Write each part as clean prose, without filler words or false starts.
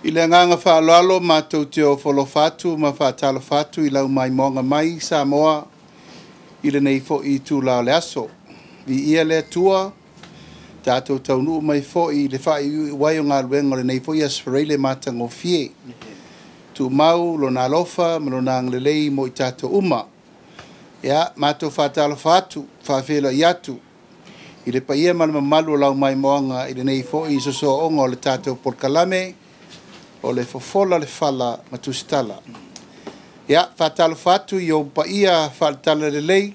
I le agaga faaaloalo matou te ofo alofa atu ma faatalofa atu i lau maimoaga mai Samoa i lenei foi itula o le aso. Viia le Atua, tatou taunuu mai foi i le faaiuiu ai o galuega o lenei foi Aso Faraile matagofie. Tumau lona alofa ma lona agalelei mo i tatou uma. Ia, matou faatalofa atu, faafeiloai atu i le paia ma le mamalu o lau maimoaga i lenei foi sosooga o le tatou polokalame o le Fofola le Fala ma Tusitala. Ia, faatalofa atu i ou paia faale-Talalelei,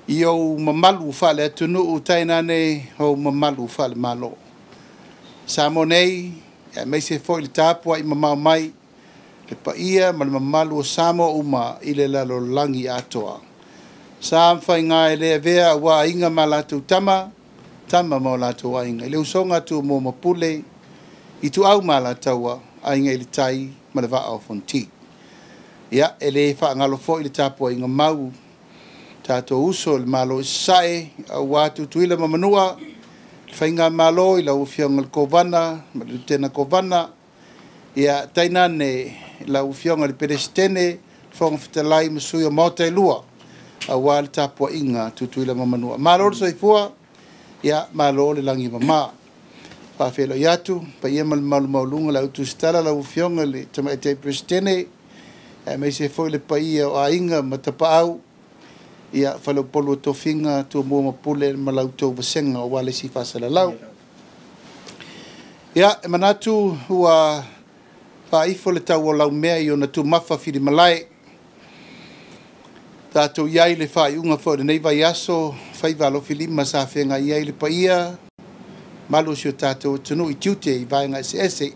i ou mamalu faale-atunuu, tainane ou mamalu faale-Malo. Samoa nei, aemaise foi le tapuai mamao mai, le paia ma le mamalu o Samoa uma i le lalolagi atoa. Sa ma faiga e le avea aua aiga ma latou tama, tama ma o latou aiga. I le usoga a Tumua ma Pule, Ituau ma Alataua, Aiga i le Tai ma le Vaa o Fonoti. Ia, e le faagalo foi le tapuaiga mau tatou uso i le Malo i Sasae, aua Tutuila ma Manua, le Faigamalo i lau Afioga i le Kovana ma le Lutena Kovana, ia tainane lau Afioga i le Peresetene, Fofoga Fetalai ma sui o Maota e lua, aua le tapuaiga a Tutuila ma Manua. Malo le soifua, ia malo le lagi e mama. Faafeiloai atu, paia ma le mamalu maualuga le au tusitala lau Afioga i le Tamaitai Peresetene, aemaise foi le paia o aiga ma tapaau, ia faleupolu o tofiga, Tumua ma Pule ma la outou vasega aua le isi faasalalau. Ia, e manatu ua faaifo le tau o laumea i ona tumafa filimalae. Tatou i ai le faaiuga foi o lenei vaiaso, faiva alofilima sa feagai ai le paia, malu o si o tatou atunuu i tiute i vaega eseese.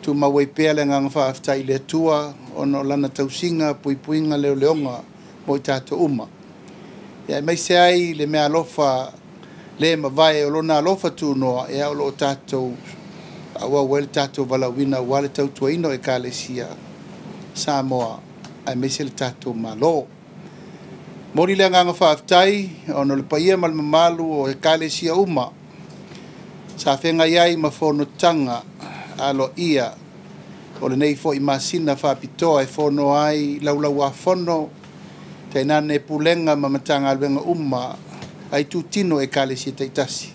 Tumau ai pea le agaga faafetai i le Atua ona o lana tausiga, puipuiga, leoleoga mo i tatou uma. Ia aemaise ai le meaalofa le mavae o lona alofa tunoa, ia o lo o tatou faaauau ai le tatou valaauina aua le tautuaina o Ekalesia Samoa aemaise le tatou Malo. Momoli le agaga faafetai ona o le paia ma le mamalu o Ekalesia uma sa feagai ai ma fonotaga aloaia o lenei foi masina faapitoa e fono ai laulauafono tainane pulega ma Matagaluega uma a itutino o Ekalesia taitasi.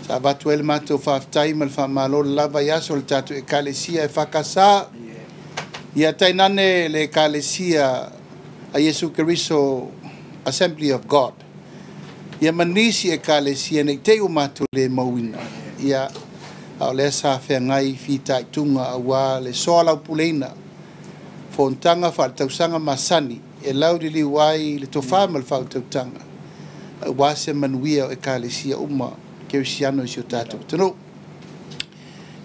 Sa avatu ai le matou faafetai ma le faamalo le lava i aso o le tatou Ekalesia e EFKS, ia tainane le Ekalesia a Iesu Keriso Assembly of God, ia ma nisi Ekalesia nei te i ua matou le mauina, ia a o lea sa feagai fitaituga aua le soalaupuleina fonotaga faaletausaga masani e lauliliu ai le tofa ma le faautautaga aua se manuia o Ekalesia uma kerisiano i si o tatou atunuu.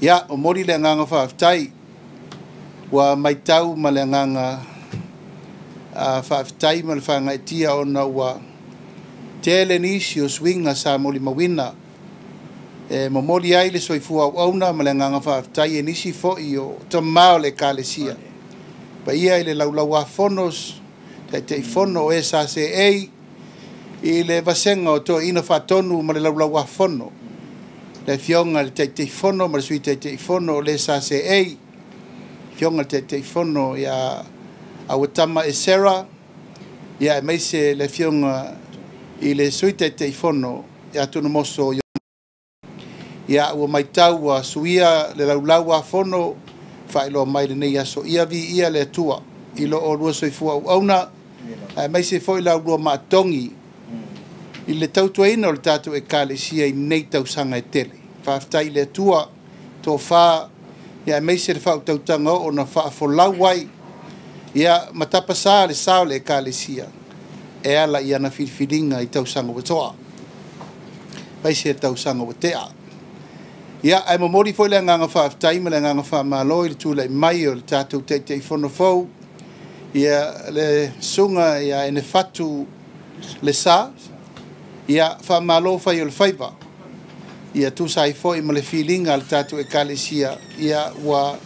Ia, momoli le agaga faafetai ua matau ma le agaga faafetai ma le faagaeetia ona ua tele nisi o suiga sa molimauina e momoli ai le soifua auauna ma le agaga faafetai e nisi foi o tama o le Ekalesia. Paia i le laulauafono, Taitaifono o SACA, i le vasega o toeaiina faatonu ma le laulauafono, le Afioga i le Taitaifono ma le Sui Taitaifono o le SACA, Afioga i le Taitaifono ia Auatama Esera, ia aemaise le Afioga i le Sui Taitaifono ia Tunumoso. Ia ua matau ua suia le laulauafono faailoa mai lenei aso. Ia viia le Atua i lo oulua soifua auauna, aemaise foi la oulua maatogi i le tautuaina o le tatou Ekalesia i nei tausaga e tele. Faafetai i le Atua, tofa, ia aemaise le faautautaga oo na faafolau ai, ia ma tapasā le sa o le Ekalesia e ala i ana filifiliga i tausaga ua toa, aemaise tausaga ua tea. Ia, ae momoli foi le agaga faafetai ma le agaga faamalo i le tulai mai o le tatou Taitaifono fou, ia le susuga ia Enefatu Lesa, ia faamalo fai o le faiva. Ia tusa ai foi ma le filiga a le tatou Ekalesia, ia ua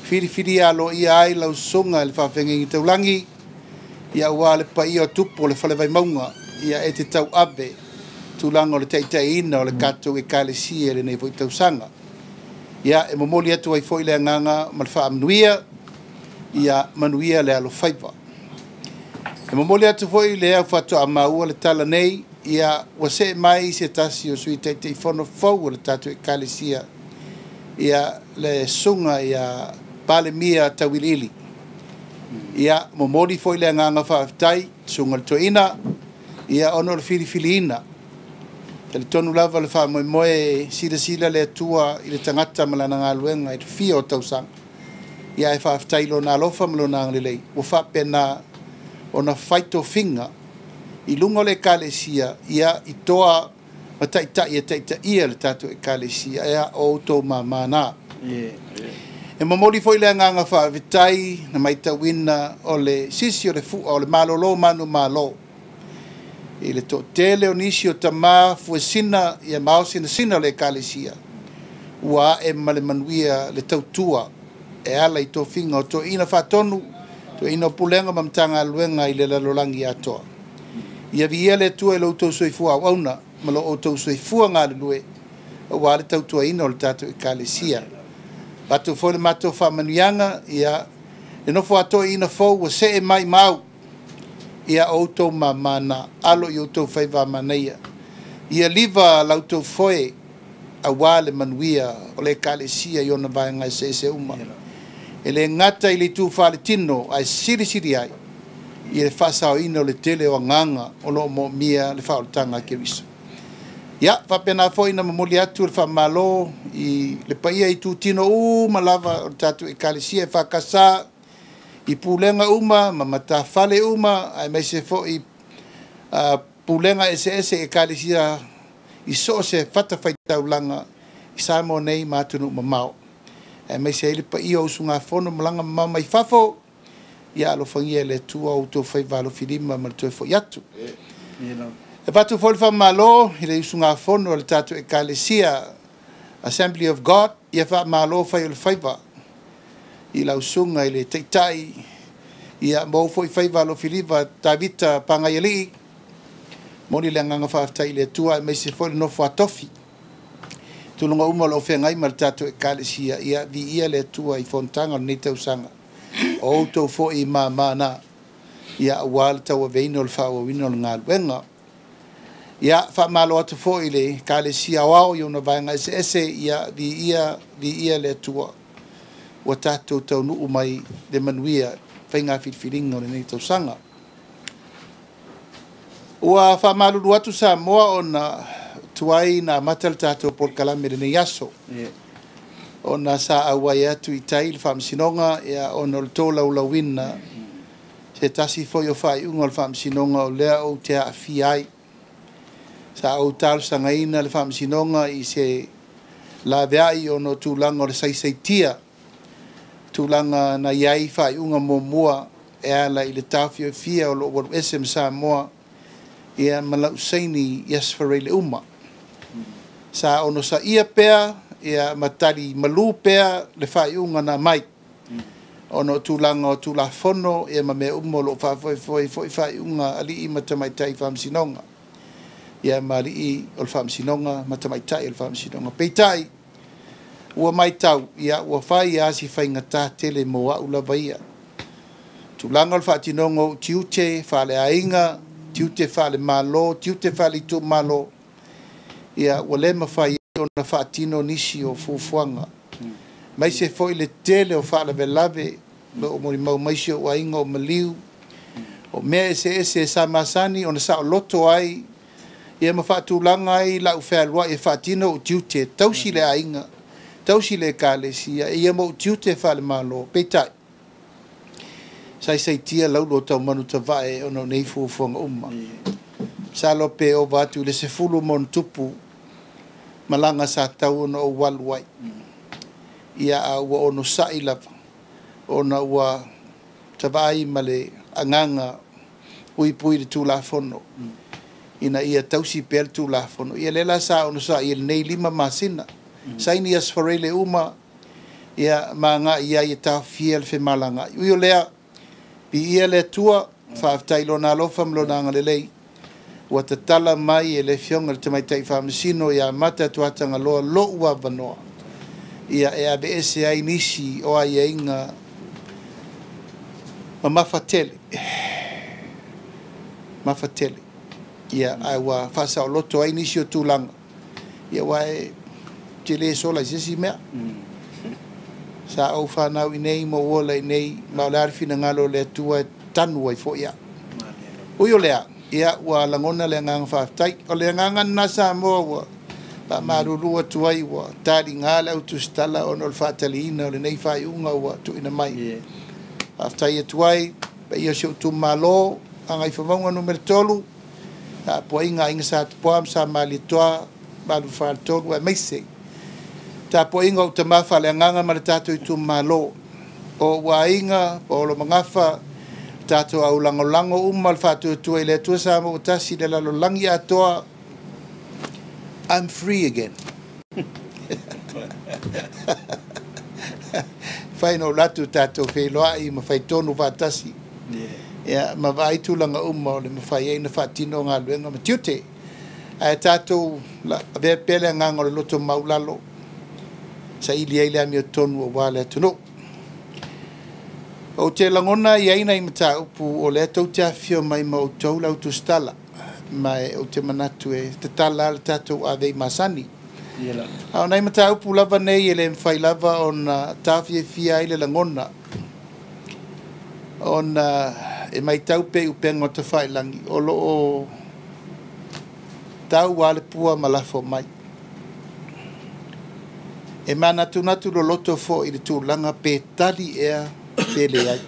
filifilia aloaia ai lau susuga i le faafeagaiga taulagi, ia aua le paia o tupu o le Fale Vaimauga, ia e te tauave tulaga o le taitaiina o le tatou Ekalesia i lenei foi tausaga. Ia, e momoli atu ai foi le agaga ma le faamanuia, ia manuia le alofaiva. E momoli atu foi le au faatoa maua le tala nei, ia ua see mai se tasi o Sui Taitaifono fou o le tatou Ekalesia, ia le Susuga ia Palemia Tauiliili. Ia, momoli foi le agaga faafetai, Susuga i le Toeaina, ia ona o le filifiliina. Talitonu lava le faamoemoe e silasila le Atua i le tagata ma lana galuega i le fia o tausaga. Ia ae faafetai i Lona alofa ma Lona agalelei ua faapena ona fai tofiga i luga o le Ekalesia, ia, i toa ma taitai e taitaia le tatou Ekalesia. Ia, o outou mamā na. E momoli foi le agaga faafetai na matauina o le sisi o le fua o le malolo manumalo i le toatele o nisi o tama fuesina ia ma aosinasina o le Ekalesia ua ae ma le manuia le tautua e ala i tofiga o toeaiina faatonu, toeaiina o pulega ma Matagaluega i le lalolagi atoa. Ia viia le Atua i lo outou soifua auauna ma lo outou soifua galulue aua le tautuaina o le tatou Ekalesia. Avatu foi le matou faamanuiaga, ia le nofo a toeaiina fou ua see mai mau, ia o outou mamā na, alo i outou faiva manaia. Ia liva la outou foe aua le manuia o le Ekalesia i ona vaega eseese uma. E le gata i le itu faaletino, ae silisili ai i le faasaoina o le tele o agaga o lo o moomia le faaolataga a Keriso. Ia, faapena foi na momoli atu le faamalo i le paia i itutino uma lava o le tatou Ekalesia e faakasa i pulega uma ma matafale uma, aemaise foi pulega eseese i Ekalesia i so o se fatafaitaulaga i Samoa nei ma atunuu mamao. Aemaise ai le paia o usugafono malaga mamao mai fafo, ia alofagia e le Atua outou faiva alofilima ma le toe foi atu. E avatu foi le faamalo i le usugafono a le tatou Ekalesia Assembly of God, ia faamalo fai o le faiva i lau susuga i le Taitai, ia ma ou foi faiva alofilima Tavita Pagaialii. Momoli le agaga faafetai i le Atua aemaise foi le nofo a tofi. Tulaga uma o lo o feagai ma le tatou Ekalesia, ia viia le Atua i fonotaga o lenei tausaga. O outou foi mamā na, ia aua le tauaveina o le faaauauina o le galuega. Ia, faamalo atu foi i le Ekalesia Aoao i ona vaega eseese, ia viia, viia le Atua. Ua tatou taunuu mai le manuia faiga filifiliga o lenei tausaga. Ua faamalulu atu Samoa ona tuai na amata le tatou polokalame lenei aso. Ona sa auai atu i tai le faamasinoga, ia, ona o le tolaulauina se tasi foi o faaiuga o le faamasinoga o lea ou te aafia ai. Sa ou talosagaina le faamasinoga i se laveai ona o tulaga o le saisaitia, tulaga na i ai faaiuga muamua e ala i le taofiofia o lou alu ese ma Samoa, ia ma lau saini i aso Faraile uma. Sa onosaia pea, ia ma tali malu pea le faaiuga na mai, ona o tulaga o Tulafono, ia ma mea uma o lo o faafoefoe foi faaiuga alii ma tamaitai faamasinoga, ia ma alii o le faamasinoga ma tamaitai o le faamasinoga. Peitai, ua matau, ia ua fai lava si faigata tele mo au lava ia. Tulaga o le faatinoga o tiute faaleaiga, tiute faalemalo, tiute faleitumalo, ia ua le mafai ona faatino nisi o fuafuaga. Aemaise foi le tele o faalavelave lo o molimau mai si ou aiga o maliu, o mea eseese sa masani ona saoloto ai, ia ma faatulaga ai lau fealuai e faatino ou tiute, tausi le aiga, tausi le ekalesia, ia ma ou tiute faalemalo. Peitai, saisaitia laulo o taumanu tavae ona o nei fuafuaga uma. Masalo pe ova atu i le 10 ma ona tupu malaga sa tau ona ou alu ai. Ia a ua onosai lava, ona ua tavaai ma le agaga puipui le Tulafono, ina ia tausi pea le Tulafono. Ia lea la sa onosai i lenei 5 masina. Saini aso Faraile uma, ia ma agai ai e taofia le femalagaai. Ui o lea, viia le Atua, faafetai i Lona alofa ma Lona agalelei, ua tatala mai e le Afioga i le Tamaitai Faamasino ia Amata Tuatagaloa lou avanoa. Ia e aveese ai nisi o aiaiga mamafa tele. Mafa tele. Ia ae ua faasaoloto ai nisi o tulaga. Ia aua e te le sola i se isi mea. Sa ou fanau i inei ma ou ola i inei, ma o le a le finagalo o le Atua e tanu ai foi au. Ui o lea, ia ua lagona le agaga faafetai. O le agaga lena Samoa ua faamalulu atu ai ua taliga le au tusitala ona o le faataliina o lenei faaiuga ua tuuina mai. Faafetai atu ai paia o si ou itumalo Gagaifomauga Nu.3, tapuaiga a Aiga Sa Tupua ma Sa Malietoa, mamalu i le Faletolu aemaise tapuaiga o ou tama faaleagaga ma le tatou itumalo, o ou aiga, paolo ma gafa, tatou aulagolago uma le faatuatua i le Atua Samoa ua tasi i le lalolagi atoa. I'm free again. Fai na ou alu atu tatou feiloai ma fai tonu faatasi. Ia, ma vaai tulaga uma o le mafai ai ona faatino galuega ma tiute. Ae tatou avea pea le agaga o le loto maualalo, saili ai le amiotonu aua le atunuu. Ou te lagona e i ai nai mataupu o lea tou te afifio mai ma outou le au tusitala, ma ou te manatu e tatala le tatou avei masani. A o nai mataupu lava nei e le mafai lava ona taofiofia ai le lagona, ona e matau pea i upega o tafailagi o lo o tau lava le pua ma lafo mai. E manatunatu loloto foi i le tulaga pe tali ea pe leai.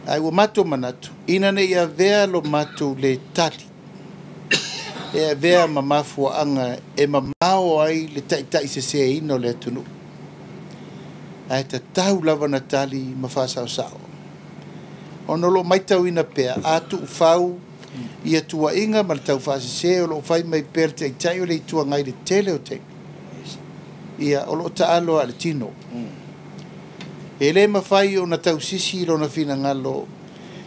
Ae ua matou manatu, ina ne i avea lo matou le tali, e avea ma mafuaaga e mamao ai le taitai seseina o le atunuu. Ae tatau lava na tali ma faasaosao. Ona o lo o matauina pea, a tuufau ia tuuaiga ma le taufaasese o lo o fai mai pea le Taitai o le Itu Agai i le tele o taimi. Ia, o lo o taalo lava i le tino. E le mafai ona tausisi lona finagalo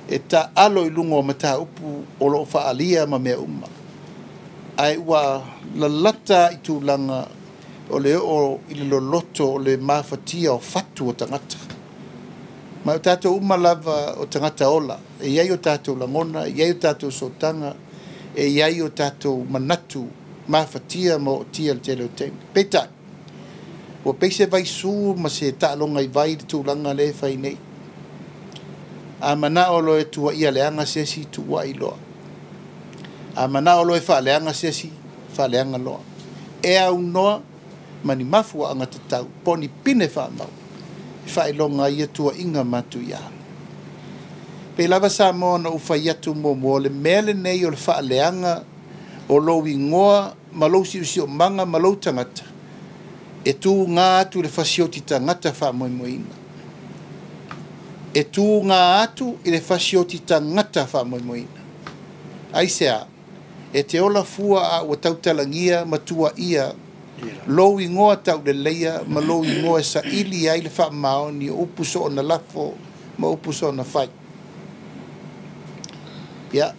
e taalo i luga o mataupu o lo o faaalia ma mea uma. Ae ua lalata i tulaga o le oo i le loloto o le mafatia o fatu o tagata. Ma o tatou uma lava o tagata ola, e i ai o tatou lagona, e i ai o tatou sootaga, e i ai o tatou manatu mafatia ma ootia i le tele o taimi. Peitai, ua pei se vaisu ma se taaloga i vai le tulaga lea e fai nei. A manao loa e tuuaia leaga se isi, tuuai loa. A manao loa e faaleaga se isi, faaleaga loa. E aunoa ma ni mafuaaga tatau po o ni pine faamau e faailoga ai ia tuuaiga matuia. Pei lava Samoa na ou fai atu muamua, o le mea lenei o le faaleaga o lou igoa ma lou siosiomaga ma lou tagata, e tuga atu i le fasioti tagata faamoemoeina. E tuga atu i le fasioti tagata faamoemoeina. Aisea, e te ola fua a ua tautalagia ma tuuaia lou igoa tauleleia ma lou igoa e saili ai le faamaoni o upu soona lafo ma upu soona fai. Ia,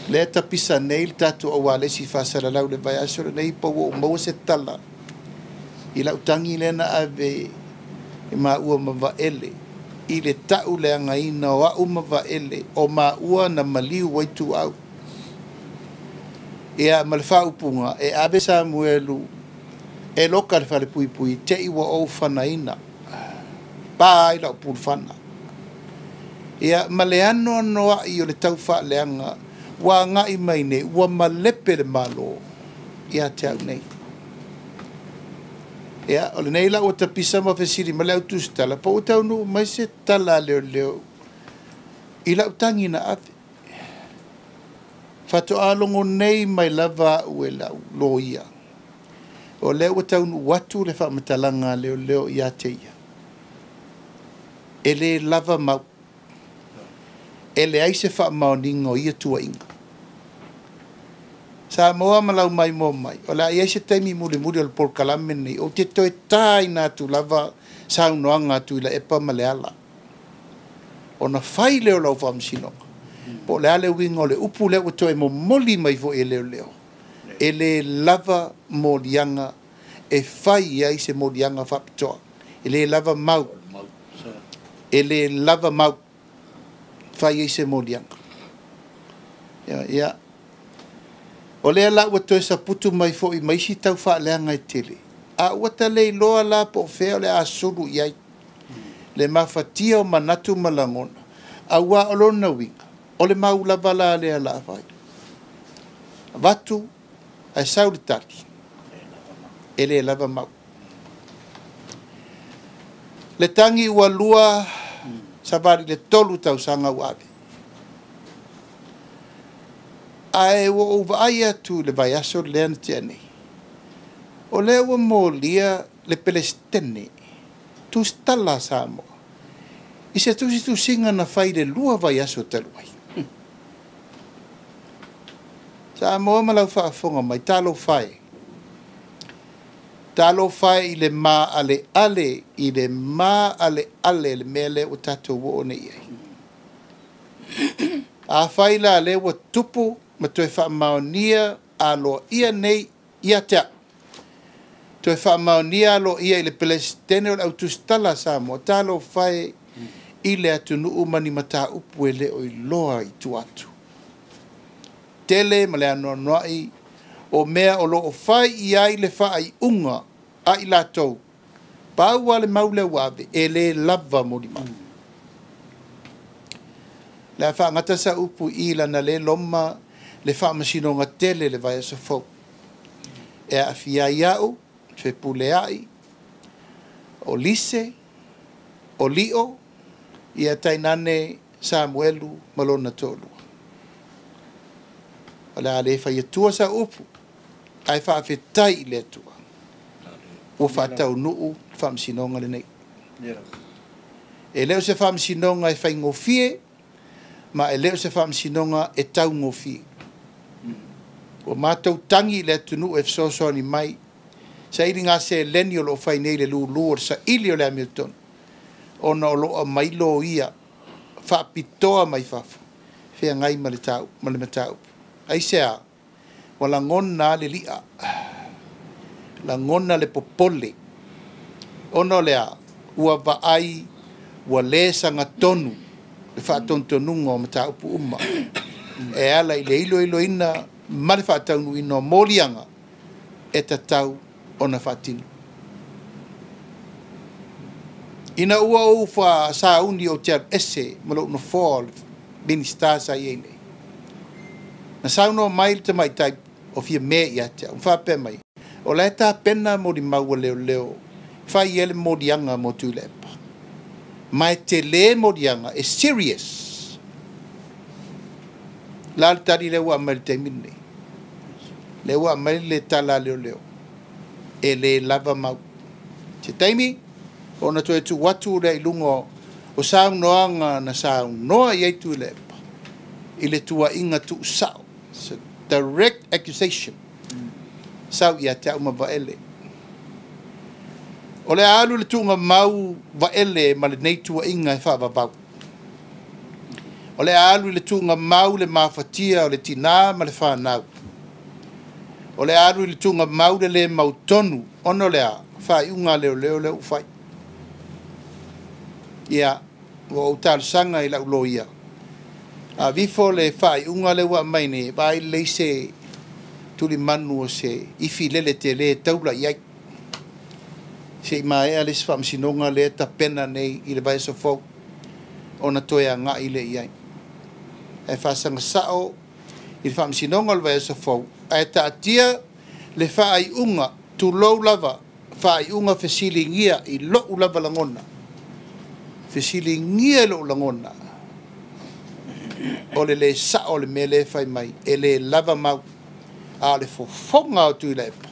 lea tapisa nei le tatou aualesi faasalalau le vaiaso lenei, pa ua ou maua se tala i lau tagi lea na ave e maua ma Vaele i le tau leagaina o au ma Vaele o maua na maliu ai tuau. Ia, ma le faaupuga, e ave Samuelu e loka le falepuipui te i ua ou fanaina, pa ai lau pulufana. Ia, ma le anoanoai o le tau faaleaga ua agai mai nei, ua malepe le Malo ia te au nei. Ia, o lenei la ua tapisa ma fesili ma le au tusitala, po ua taunuu mai se tala a leoleo i lau tagi na ave. Faatoa logo nei mai lava au e lau loia. O lea ua taunuu atu le faamatalaga a leoleo ia te ia. E le lava mau. E leai se faamaoniga o ia tuuaiga. Samoa ma lau maimoa mai, o le a i ai se taimi mulimuli o le polokalame lenei, ou te toe taina atu lava saunoaga a Tuilaepa ma Leala. Ona fai lea o lau faamasinoga, po o le a le uiga o le upu lea ua toe momoli mai foi e leoleo, e le lava moliaga, e fai i ai se moliaga faapitoa. E lē lava mau, e lē lava mau fai ai se moliaga. Ia, o lea la ua toe saputu mai foi ma isi taufaaleaga e tele, a ua ta le iloa la po o fea o le a sulu i ai le mafatia o manatu ma lagona, auā o lona uiga, o le mau lava la lea la fai. Avatu ae sau le tali, e lē lava mau. Le tagi ua lua savali le 3 tausaga ua ave. Ae ua ou vaai atu i le vaiaso lea na tea nei, o lea ua molia le Pelesitene tusitala a Samoa i se tusitusiga na fai i le 2 vaiaso talu ai. Samoa ma lau faafofoga mai, talofa e. Talofa e i le maaleale, i le maaleale le mea lea ua tatou oo nei i ai. Afai la lea ua tupu ma toe faamaonia aloaia nei ia te au, toe faamaonia aloaia i le Pelesitene o le autusitala a Samoa, talofa e i le atunuu ma ni mataupu e le o iloa i tua atu. Tele ma le anoanoai o mea o loo fai i ai le faaiuga a i latou, pau lava le mau lea ua ave, e lē lava molimau. Le a faagata sa upu i lana lē loma le faamasinoga tele le vaiaso fou. E aafia ai au, Fepuleai, o Lise, o Lio, ia tainane Samuelu ma lona toalua. O le a le fai atua sa upu, ae faafetai i le Atua ua faataunuu le faamasinoga lenei. E le o se faamasinoga e faigofie, ma e le o se faamasinoga e taugofie. Ua matou tagi i le atunuu e fesoasoani mai, saili gaseleni o loo fai nei le lulu o le saili o le amiotonu, ona o loo aumai loia faapitoa mai fafo feagai ma le ma le mataupu. Aisea? Ua lagona le li'a, lagona le popole, ona o lea ua vaai ua lē sagatonu le faatonutonuga o mataupu uma e ala i le iloiloina ma le faataunuuina o moliaga e tatau ona faatino. Ina ua ou faasauni ou te alu ese ma lou nofoa o le Minisita sa i ai nei, na saunoa mai le tamaitai o Fiame ia te au, ma faapea mai, o la e tapena molimau a leoleo fai ai le moliaga mo Tuilaepa. Ma e telē moliaga, e serious. La le tali lea ua aumai i le taimi lenei. Lea ua aumai le tala a leoleo, e lē lava mau. Se taimi ona toe tuu atu lea i luga o saunoaga na saunoa i ai Tuilaepa i le tuuaiga tuusao, direct accusation, sau ia te au ma Vaele. O le a alu le tuugamau Vaele ma lenei tuuaiga e faavavau. O le a alu i le tuugamau le mafatia o le tinā ma le fanau. O le a alu i le tuugamau le lē mautonu, ona o le a faaiuga a leoleo lea ua fai. Ia, ua ou talosaga i lau loia, avifo le faaiuga lea ua aumai nei, vaai lelei se tulimanu o se ifi lele telē e taula i ai. Se i maea le isi faamasinoga lea e tapena nei i le vaiaso fou, ona toe agai lea i ai. Ae faasaga sao i le faamasinoga o le vaiaso fou, ae taatia le faaiuga, tulou lava, faaiuga fesiligia i lou lava lagona. Fesiligia i lou lagona, o le lē sao o le mea lea e fai mai, e lē lava mau, a o le fofoga o Tuilaepa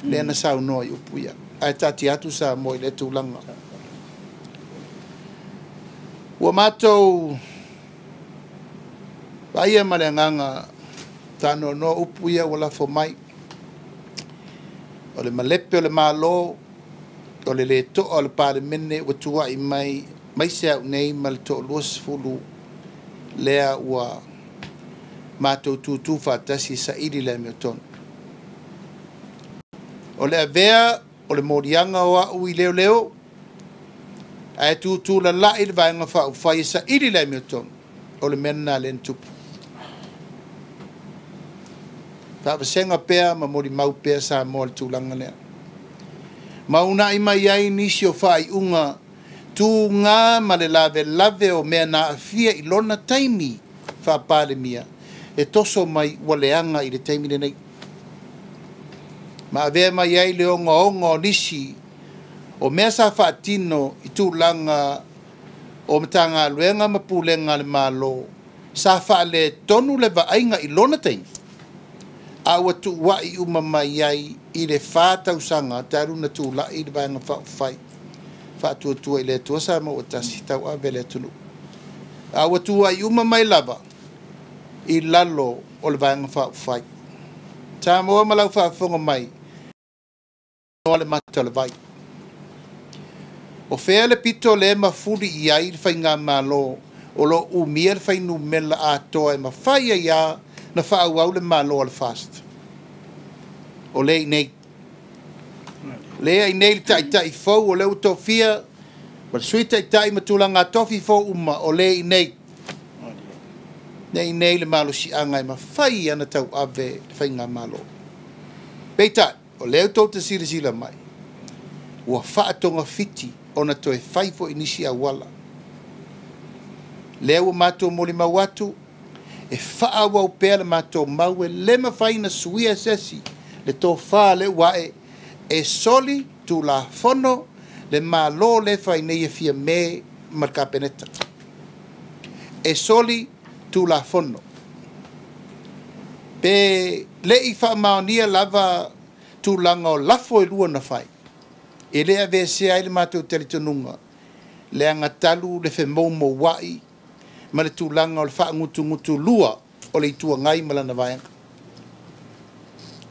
lea na saunoa i upu ia. Ae taatia atu Samoa i lea tulaga. Ua matou vaaia ma le agaga faanoanoa upu ia ua lafo mai. O le malepe o le Malo, o le lē to'a o le Palemene ua tuai mai mai se au nei ma le 20 lea ua matou tutū faatasi e saili le amiotonu. O le avea o le moliaga o a'u i leoleo ae tutulala'i le Vaega Faaupufai e saili le amiotonu o le mea lena lea na tupu. Faavasega pea ma molimau pea Samoa i le tulaga lea. Ma uunai mai ai nisi o faaiuga tuga ma le lavelave o mea na aafia i lona taimi faapalemia e toso mai ua leaga i le taimi lenei. Ma avea mai ai le ogaoga o nisi o mea sa faatino i tulaga o Matagaluega ma Pulega a le Malo sa faaletonu le vaaiga i lona taimi a ua tuua'i uma mai ai i le 4 tausaga talu na tula'i le Vaega Faaupufai Faatuatua i le Atua Samoa ua Tasi tauave le atunuu a ua tuua'i uma mai lava i lalo o le Vaega Faaupufai. Samoa ma lau faafofoga mai o le mata o le vai. O fea le pito le mafuli i ai le faigamalo o lo umia le fuainumera atoa e mafai ai lava na faaauau le Malo a le FAST. O lea i inei. Lea i inei le taitai fou o lea ua tofia ma le Sui Taitai ma tulaga tofi fou uma o lea i inei. Lea i inei le malosiaga e mafai ona tauave le faigamalo. Peitai, o lea tou te silasila mai, ua faatogafiti ona toe fai foi nisi auala. Lea ua matou molimau atu, e faaauau pea le matou mau e le mafai ona suia se isi le tofa lea ua ae e soli tulafono le Malo lea e fai nei e Fiame ma le Kapeneta. E soli tulafono. Pe le i faamaonia lava tulaga o lafo e lua na fai, e le aveesea ai le matou talitonuga, leaga talu le femoumouai ma le tulaga o le faagutugutulua o le Itu Agai ma lana vaega.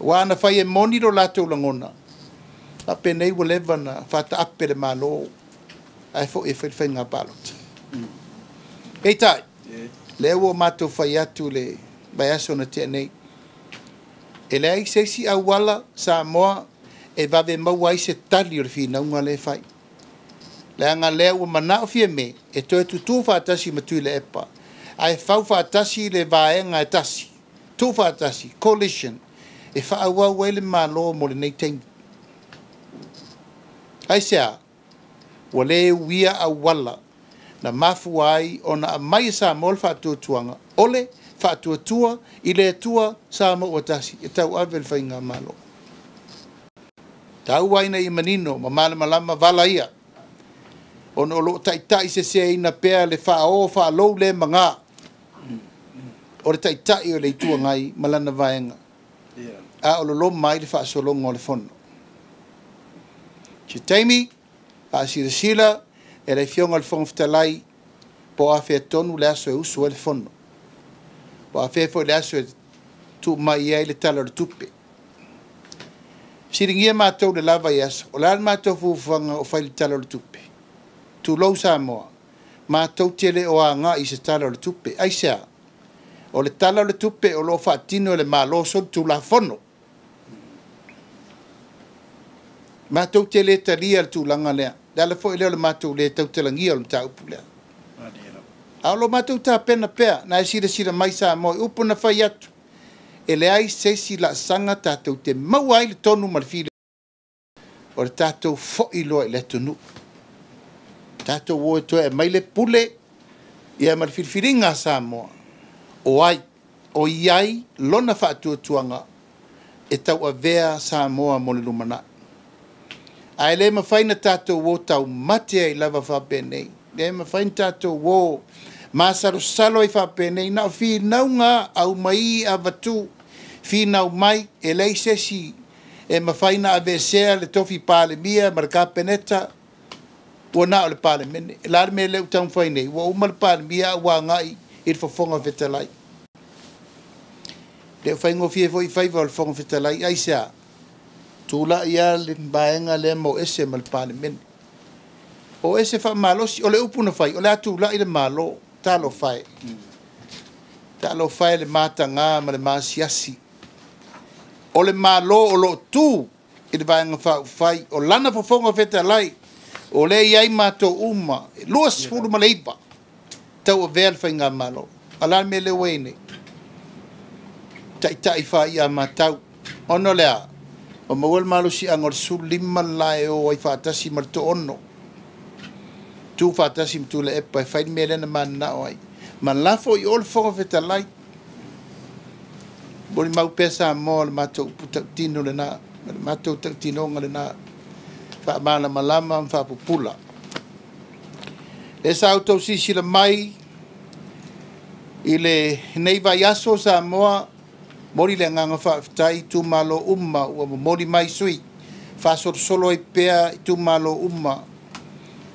Ua na fai e moni lo latou lagona, faapenei ua leva na faataape le Malo ae foi e fai le faiga palota. Peitai, lea ua matou fai atu le vaiaso na tea nei, e leai se isi auala Samoa e vave maua ai se tali o le finauga lea e fai. Leaga lea ua manao Fiame e toe tutū faatasi ma Tuilaepa ae fau faatasi le vaega e tasi, tuu faatasi, coalition, e faaauau ai le Malo mo lenei taimi. Aisea, ua le uia auala na mafua ai ona aumai e Samoa le faatuatuaga o le faatuatua i le Atua Samoa ua tasi e tauave le faigamalo. Taua ina ia manino ma malamalama vala ia, ona o loo taitai seseina pea le faaoo faalou le maga o le taitai o le Itu Agai ma lana vaega, a o loloma ai le faasologa o le fono. Se taimi faasilasila e le Afioga i le Fofoga Fetalai po o afea tonu le aso e usu ai le fono, po o afea foi le aso e tuu mai ai le Tala o le Tupe. Fesiligia matou le lava i aso, o le a le matou fuafuaga o fai le Tala o le Tupe? Tulou Samoa, matou te le o agai i se Tala o le Tupe. Aisea, o le Tala o le Tupe o lo o faatino e le Malo solitulafono. Matou te le talia le tulaga lea. Le ala foi lea o le matou le tautalagia o le mataupu lea. A o lo matou tapena pea, na e silasila mai Samoa i upu na fai atu, e leai se isi laasaga tatou te maua ai le tonu ma le fili o le tatou foi loa i le atunuu. Tatou o e toe aumai le pule ia ma le filifiliga a Samoa, o ai, o i ai lona faatuatuaga e tauavea Samoa mo le lumanai. Ae le mafai na tatou o taumate ai lava faapenei, le mafai na tatou o masalosalo ai faapenei, na o finauga aumai avatu, finau mai, e leai se isi e mafai na aveesea le tofi Palemia ma le Kapeneta, ua na o le Palemene. E la le mea lea ua taumafai nei, ua uma le Palemia a ua agai i le Fofoga Fetalai. Le faigofie foi faiva o le Fofoga Fetalai, aisea, tulai lava le vaega lea ma o ese ma le Palemene. O ese faamalosi, o le upu na fai, o le a tulai le Malo, talofa e. Talofa e le mataga ma le masiasi. O le Malo o lo o tu I le Vaega Faaupufai, o lana fofoga fetalai, o lea e i ai matou uma, e 29 tauavea le faigamalo. A o le a le mea lea ua i ai nei? Taitai faai'a matau. Ona o le a? Ua maua le malosiaga o le 15 le la e o ai faatasi ma le toaono, tu faatasi ma Tuilaepa e fai le mea lea na mananao ai. Ma lafo i o le Fofoga Fetalai. Molimau pea Samoa o le matou upu tautino lena, o le matou tautinoga lena, faamalamalama ma faapupula. Lea sa outou silasila mai i lenei vaiaso Samoa, momoli le agaga faafetai i itumalo uma ua momoli mai sui, faasolosolo ai pea itumalo uma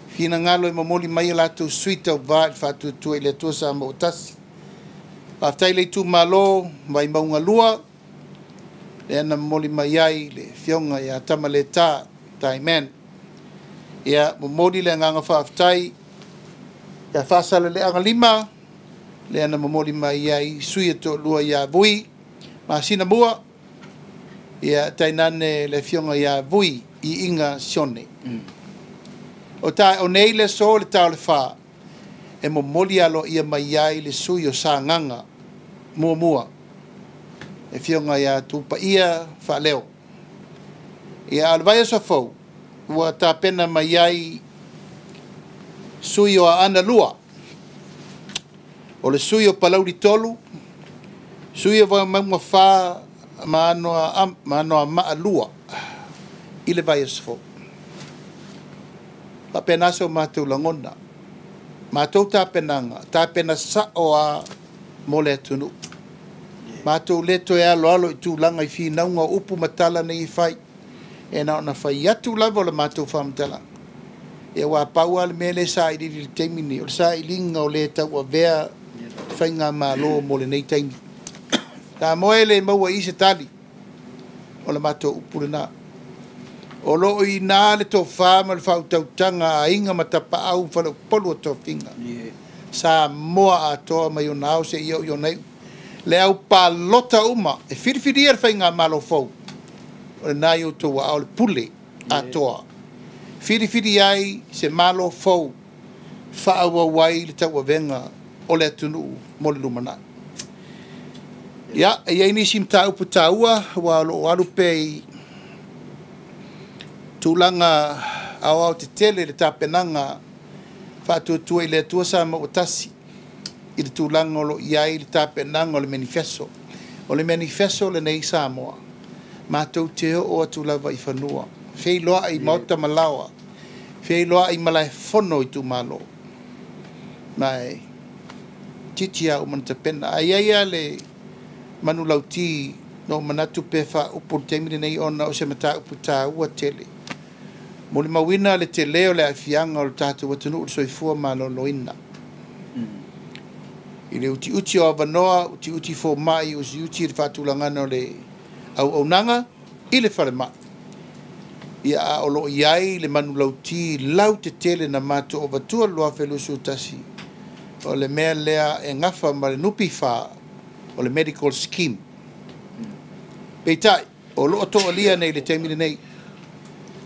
finagalo e momoli mai a latou sui tauva i le Faatuatua i le Atua Samoa ua Tasi. Faafetai i le itumalo Vaimauga 2, lea na momoli mai ai le afioga ia Tamaleta Taiman. Ia, momoli le agaga faafetai ia Faasaleleaga 5, lea na momoli mai ai sui e toalua ia Vui Masinamua, ia tainane le afioga ia Vui Iiga Sione. O ta o nei le aso le ta o le 4, e momoli aloaia mai ai le sui o Sagaga 1, le afioga ia Tupaia Faaleo. Ia, a o le vaiaso fou, ua tapena mai ai sui o Aana 2, o le sui o Palauli 3, sui o Vaimauga 4 ma Anoamaa 2 i le vaiaso fou. Faapena so matou lagona. Matou tapenaga, tapena sao a mo le atunuu. Matou le toe aloalo i tulaga i finauga o upu ma tala nei e fai. E na ona fai atu lava o le matou faamatalaga. Ia ua pau lava le mea lea e sailiili i le taimi lenei, o le sailiga o le tauavea faigamalo mo lenei taimi. Samoa e le maua i se tali, o le matou upu lena. O lo o i ina le tofa ma le faautautaga a aiga ma tapaau ma faleupolu o tofiga. Samoa atoa mai ona ao seia oo i ona iu. Le au palota uma e filifilia le faigamalo fou, o lena i outou aao le pule atoa. Filifili ai se malo fou, faaauau ai le tauavega o le atunuu mo le lumanai. Ia, e i ai nisi mataupu taua ua o lo o alu pea i tulaga aoaotetele le tapenaga Faatuatua i le Atua Samoa ua Tasi i le tulaga o lo o i ai le tapenaga o le manifesto. O le manifesto lenei Samoa, matou te oo atu lava i fanua, feiloai i maota ma laoa, feiloai i malaefono o itumalo. Ma e titi lava uma ona tapena. Ae i ai lava le manulauti na ou manatu pe faaupu i le taimi lenei ona o se mataupu taua tele. Molimauina le tele o le aafiaga o le tatou atunuu i le soifua maloloina. I le utiuti o avanoa, utiuti fomai, utiuti i le faatulagaga o le auaunaga i le falemai. Ia, a o lo o i ai le manulauti lautetele na matou avatua i le 2021, o le mea lea e gafa ma le NPF, o le medical scheme. Peitai, o lo o toalia nei i le taimi lenei.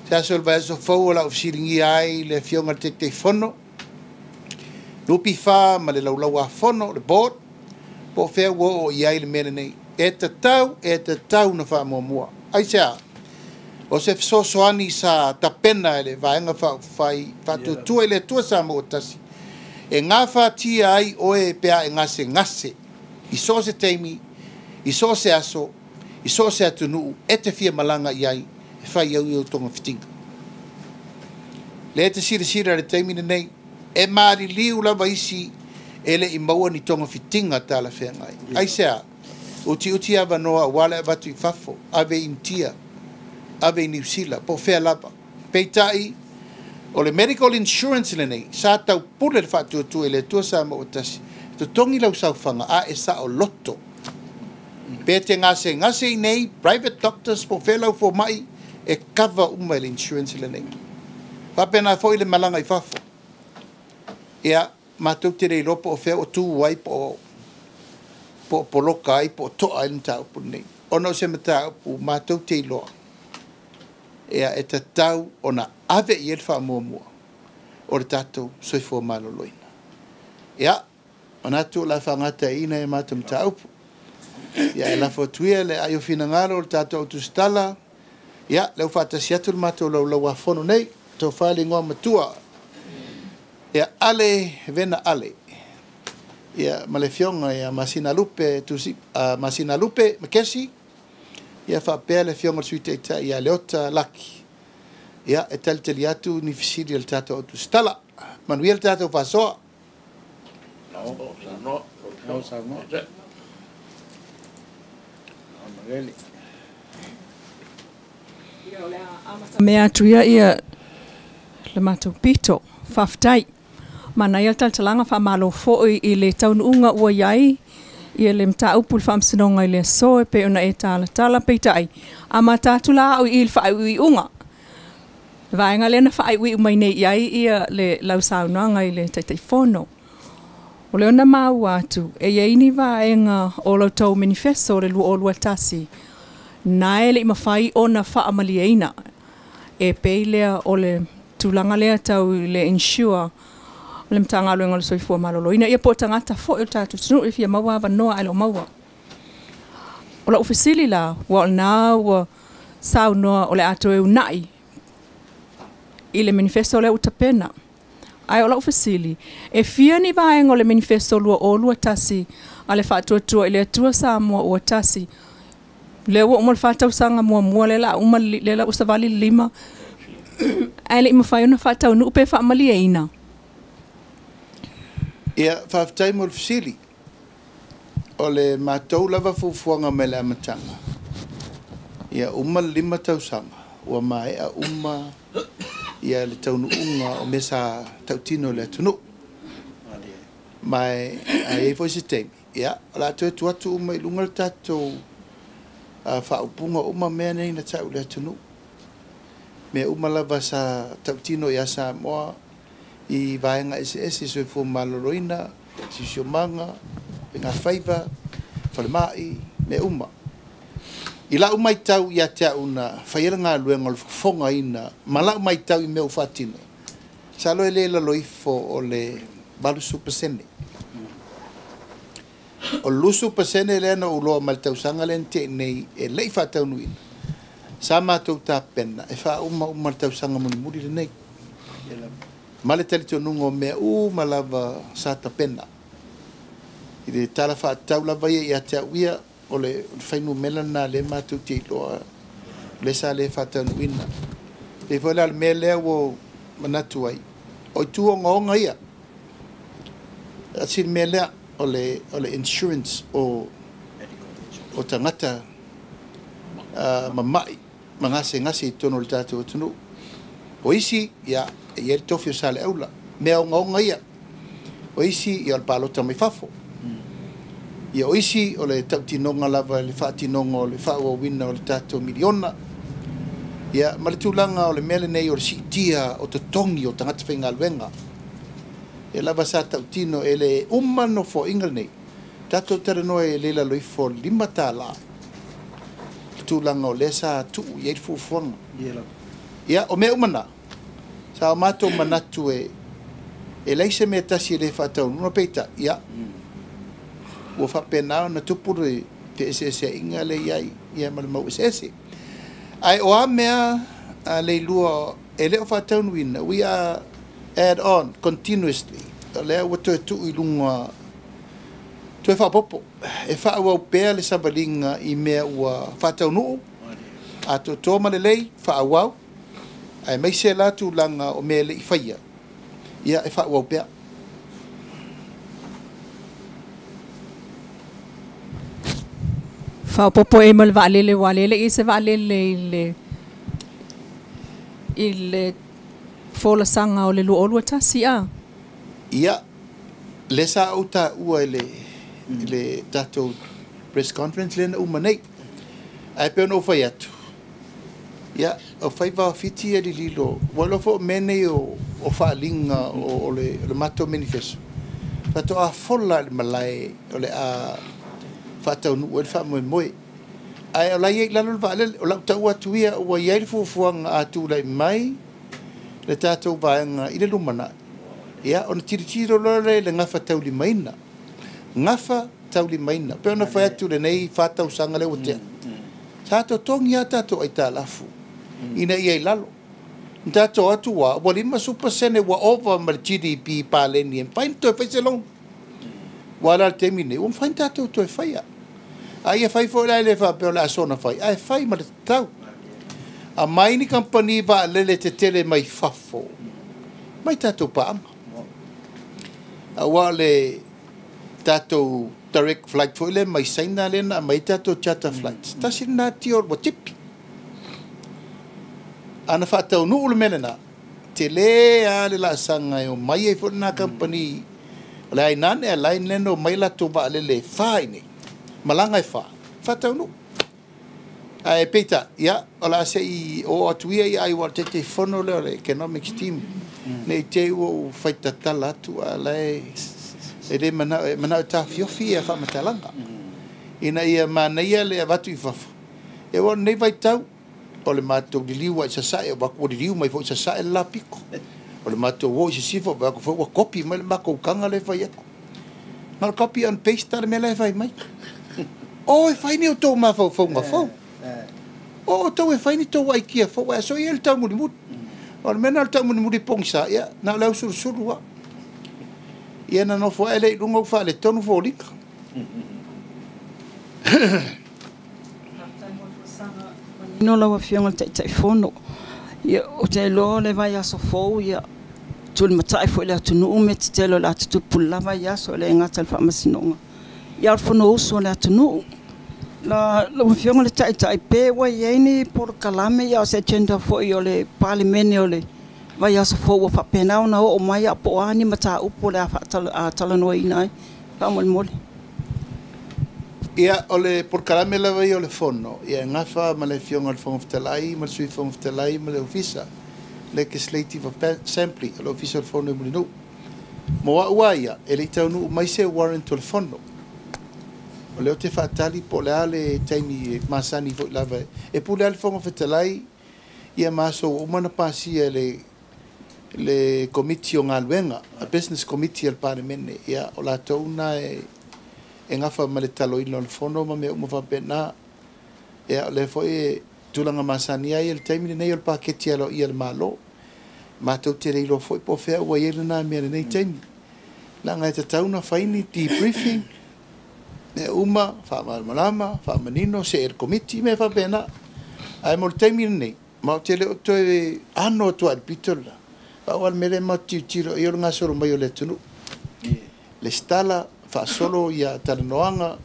Se aso o le vaiaso fou o le a ou fesiligia ai le afioga i le Taitaifono, NPF ma le Laulau-a-Fono, le board, po o fea ua oo i ai le mea lenei. E tatau, e tatau ona faamuamua. Aisea? O se fesoasoani sa tapena e le Vaega Faaupufai Faatuatua i le Atua Samoa ua Tasi, e gafatia ai oe pe a e gasegase i so o se taimi, i so o se aso, i so o se atunuu e te fia malaga i ai e fai au i ou togafitiga. Lea e te silasila i le taimi lenei, e maliliu lava isi e le i maua ni togafitiga talafeagai. Aisea? Utiuti avanoa aua le avatu i fafo, ave i Initia, ave i Niu Sila, po o fea lava. Peitai, o le medical insurance lenei, sa taupule le Faatuatua i le Atua Samoa ua Tasi, e totogi lau saofaga a e saoloto. Pe te gasegase i nei, private doctors, po o fea lau fomai, e cover uma e le insurance lenei. Faapena foi le malaga i fafo. Ia, matou te le iloa po o fea o tu ai, po o poloka ai, po o toa ai le mataupu lenei. Ona o se mataupu matou te iloa. Ia e tatau ona ave i ai le faamuamua o le tatou soifua maloloina. Ia, manatu o le a faagataina e matou mataupu. Ia e lafo atu ia le ai o finagalo o le tatou autusitala. Ia, lea ua faatasi atu le matou laulauafono nei, tofa le igoa matua. Ia, Ale Vena Ale. Ia, ma le afioga ia Masinalupe Tusi, Masinalupe Makesi. Ia faapea le afioga i le Sui Taitai ia Leota Laki. Ia, e talitali atu ni fesili a le tatou autusitala. Manuia le tatou faasoa. Mea atu ia ia le matou pito. Faafetai. Manaia le talatalaga faamalo foi i le taunuuga ua i ai ia le mataupu i le faamasinoga i le aso e pei ona e talatala peitai. Amata atu la au i le faaiuiuga. Le vaega lea na faaiuiu mai nei i ai ia le lausaunoaga i le Taitaifono. O le ona maua atu, e i ai ni vaega o lo tou manifesto o le 2021, na e le i mafai ona faamalieina. E pei lea o le tulaga lea tau i le insure o le Matagaluega o le Soifua Maloloina. Ia po o tagata foi o le tatou atunuu e fia maua avanoa ae le o maua. O lau fesili la, ua o lena ua saunoa o le a toe unai i le manifesto lea ua tapena. Ae o lau fesili, e fia ni vaega o le manifesto 2021 a le Faatuatua i le Atua Samoa ua tasi, lea ua uma le faatausaga muamua lea la uma lea la ua savali le 5, ae le i mafai ona faataunuu pe faamalieina? Ia, faafetai mo le fesili. O le matou lava fuafuaga mai le amataga, ia uma le 5 tausaga, ua maea uma ia le taunuuga o mea sa tautino i le atunuu. Ma e a i ai foi se taimi, ia, o le a toe tuu atu uma i luga le tatou faaupuga uma mea nei na tau i le atunuu. Mea uma lava sa tautino ia Samoa i vaega eseese, soifua maloloina, siosiomaga, faiga faiva, falemai, mea uma. I lau matau ia te au na faia le galuega o le fofogaina, ma lau matau i mea ua faatino, masalo e le lalo ifo o le 80%. O le 20% lea na ou iloa mai le tausaga lea na tea nei e le i faataunuuina, sa matou tapena e faauma uma le tausaga mulimuli lenei. Ma le talitonuga o mea uma lava sa tapena. I le tala faatatau lava ia ia te au ia, o le fuainumera lena lea matou te iloa, lea sa le faataunuuina. E pei foi la o le mea lea ua manatu ai, o itu ogaoga ia. Tasi le mea lea, o le insurance o tagata mamai ma gasegase i totonu o le tatou atunuu. O isi, ia, e i ai le tofi o Saleaula, mea ogaoga ia. O isi, ia, o le palota mai fafo. Ia, o isi, o le tautinoga lava, le faatinoga o le faaauauina o le tatou miliona. Ia, ma le tulaga o le mea lenei o le siitia o totogi o tagata faigaluega. E lava sa tautino e le uma nofoaiga lenei. Tatou talanoa e le lalo ifo o le $5. Le tulaga o lea sa tuu i ai le fuafuaga. Ia, o mea uma na, sa o matou manatu e leai se mea tasi e le faataunuuina peitai, ia, ua faapena ona tupu le feeseeseaiga lea i ai, ia, ma le mau eseese. Ae o a mea leilua e le o faataunuuina, we are add on continuously. O lea ua toe tuu i luga, toe faaopoopo, e faaauau pea le savaliga i mea ua faataunuu, atoatoa ma lelei, faaauau, aemaise la tulaga o mea e le i faia, ia e faaauau pea. Faaopoopo e ma le vaalele, ua lele i se vaalele i le folasaga o le 2021 a. Ia, lea sa ou taua i le tatou press conference lea na uma nei. Ae pei ona ou fai atu, ia, o faiva o Fiti e lililo, ua iloa foi o mea nei o faaaliga o le matou manifesto. Faatoa fola i le malae o le a faataunuu ai le faamoemoe. Ae o la e i ai i lalo le vaalele. O lau tau atu ia ua i ai le fuafuaga a tulai mai le tatou vaega i le lumanai, ia ona tilotilo loa lea i le gafataulimaina. Gafataulimaina. Pei ona fai atu i lenei 4 tausaga lea ua tea, sa totogi lava tatou aitalafu ina ia i lalo. Na tatou o atu ua 50% ua ova ma le GDP paleni e mafai ona toe fai se loan. Ua la le taimi lenei, ua mafai ona tatou toe faia. A ia fai foi la e le faapea o le a soona fai, ae fai ma le tatau. Aumai ni kamupani vaalele tetele mai fafo, mai tatou paaga. Aua o le tatou direct flight foi lea mai Saina lea na aumai ai tatou charter flights, tasi lena tio ua tipi. Ana faataunuu le mea lena, tele lava le laasaga e omai ai foi lena kamupani. O le Hainan Airline lea na omai latou vaalele e 4 i inei, malaga e 4, faataunuu. Ae peitai, ia, o le a se i oo atu ia ia ai ua o le Taitaifono lea o le Economics Team, ne i te i ua ou faitatala atu a o la e le manao, e manao e taofiofi ia faamatalaga, ina ia manaia le avatu i fafo. Ia aua o lenei vaitau, o le matou liliu lava i Sasae, ua liliu mai foi i Sasae le lapito. O le matou o i Sisifo, ua foi ua kopi mai le matou ukaga lea e fai atu. Na o le copy and paste le mea la e fai mai. O e fai ni outou mafaufauga fou. O outou e fai ni tou aikia fou, ae so ia le taumulimuli. O le mea na o le taumulimuli pogisa, ia, na o le ausulusulu lava. Ia na nofo ae lea i luga ua faaletonu foliga. Manino lau Afioga i le Taitaifono. Ia, ou te iloa o le vaiaso fou, ia, tulimatai foi le atunuu me tetele o le a tutupu le la vaiaso, e le gata i le Faamasinoga, ia o le Fonousu a le atunuu. Lau Afioga i le Taitai, pe ua i ai ni polokalame, ia o se agenda foi o le Palemene o le vaiaso fou ua faapena ona oo mai, a po o a ni mataupu o le a talanoaina ai, faamolemole. Ia, o le polokalame lava ia o le Fono, ia e gafa ma le Afioga i le Fofoga Fetalai ma le Sui Fofoga Fetalai ma le Ofisa, Legislative Assembly, o le Ofisa o le Fono i Mulinuu. Mo au lava ia, e le i taunuu mai se warrant o le Fono. O lea ou te faatali po o le a le taimi e masani foi lava. E pule lava le Fofoga Fetalai ia ma aso ua uma ona pasia e le Komiti o Galuega, a Business Committee a le Palemene. Ia, o latou na e gafa ma le taloina o le Fono ma mea uma faapena. Ia, o lea foi e tulaga masani ai le taimi lenei o le paketi aloaia a le Malo. Matou te le iloa foi po o fea ua i ai lena mea lenei taimi. Leaga e tatau ona fai ni debriefing, mea uma, faamalamalama, faamanino, see e le komiti, mea faapena. Ae mo le taimi lenei, ma ou te le o toe ano atu lava i le pito le la. Pau lava le mea lea matou te tilotilo i ai o le gasolo mai o le atunuu. Lesitala, faasolo ia talanoaga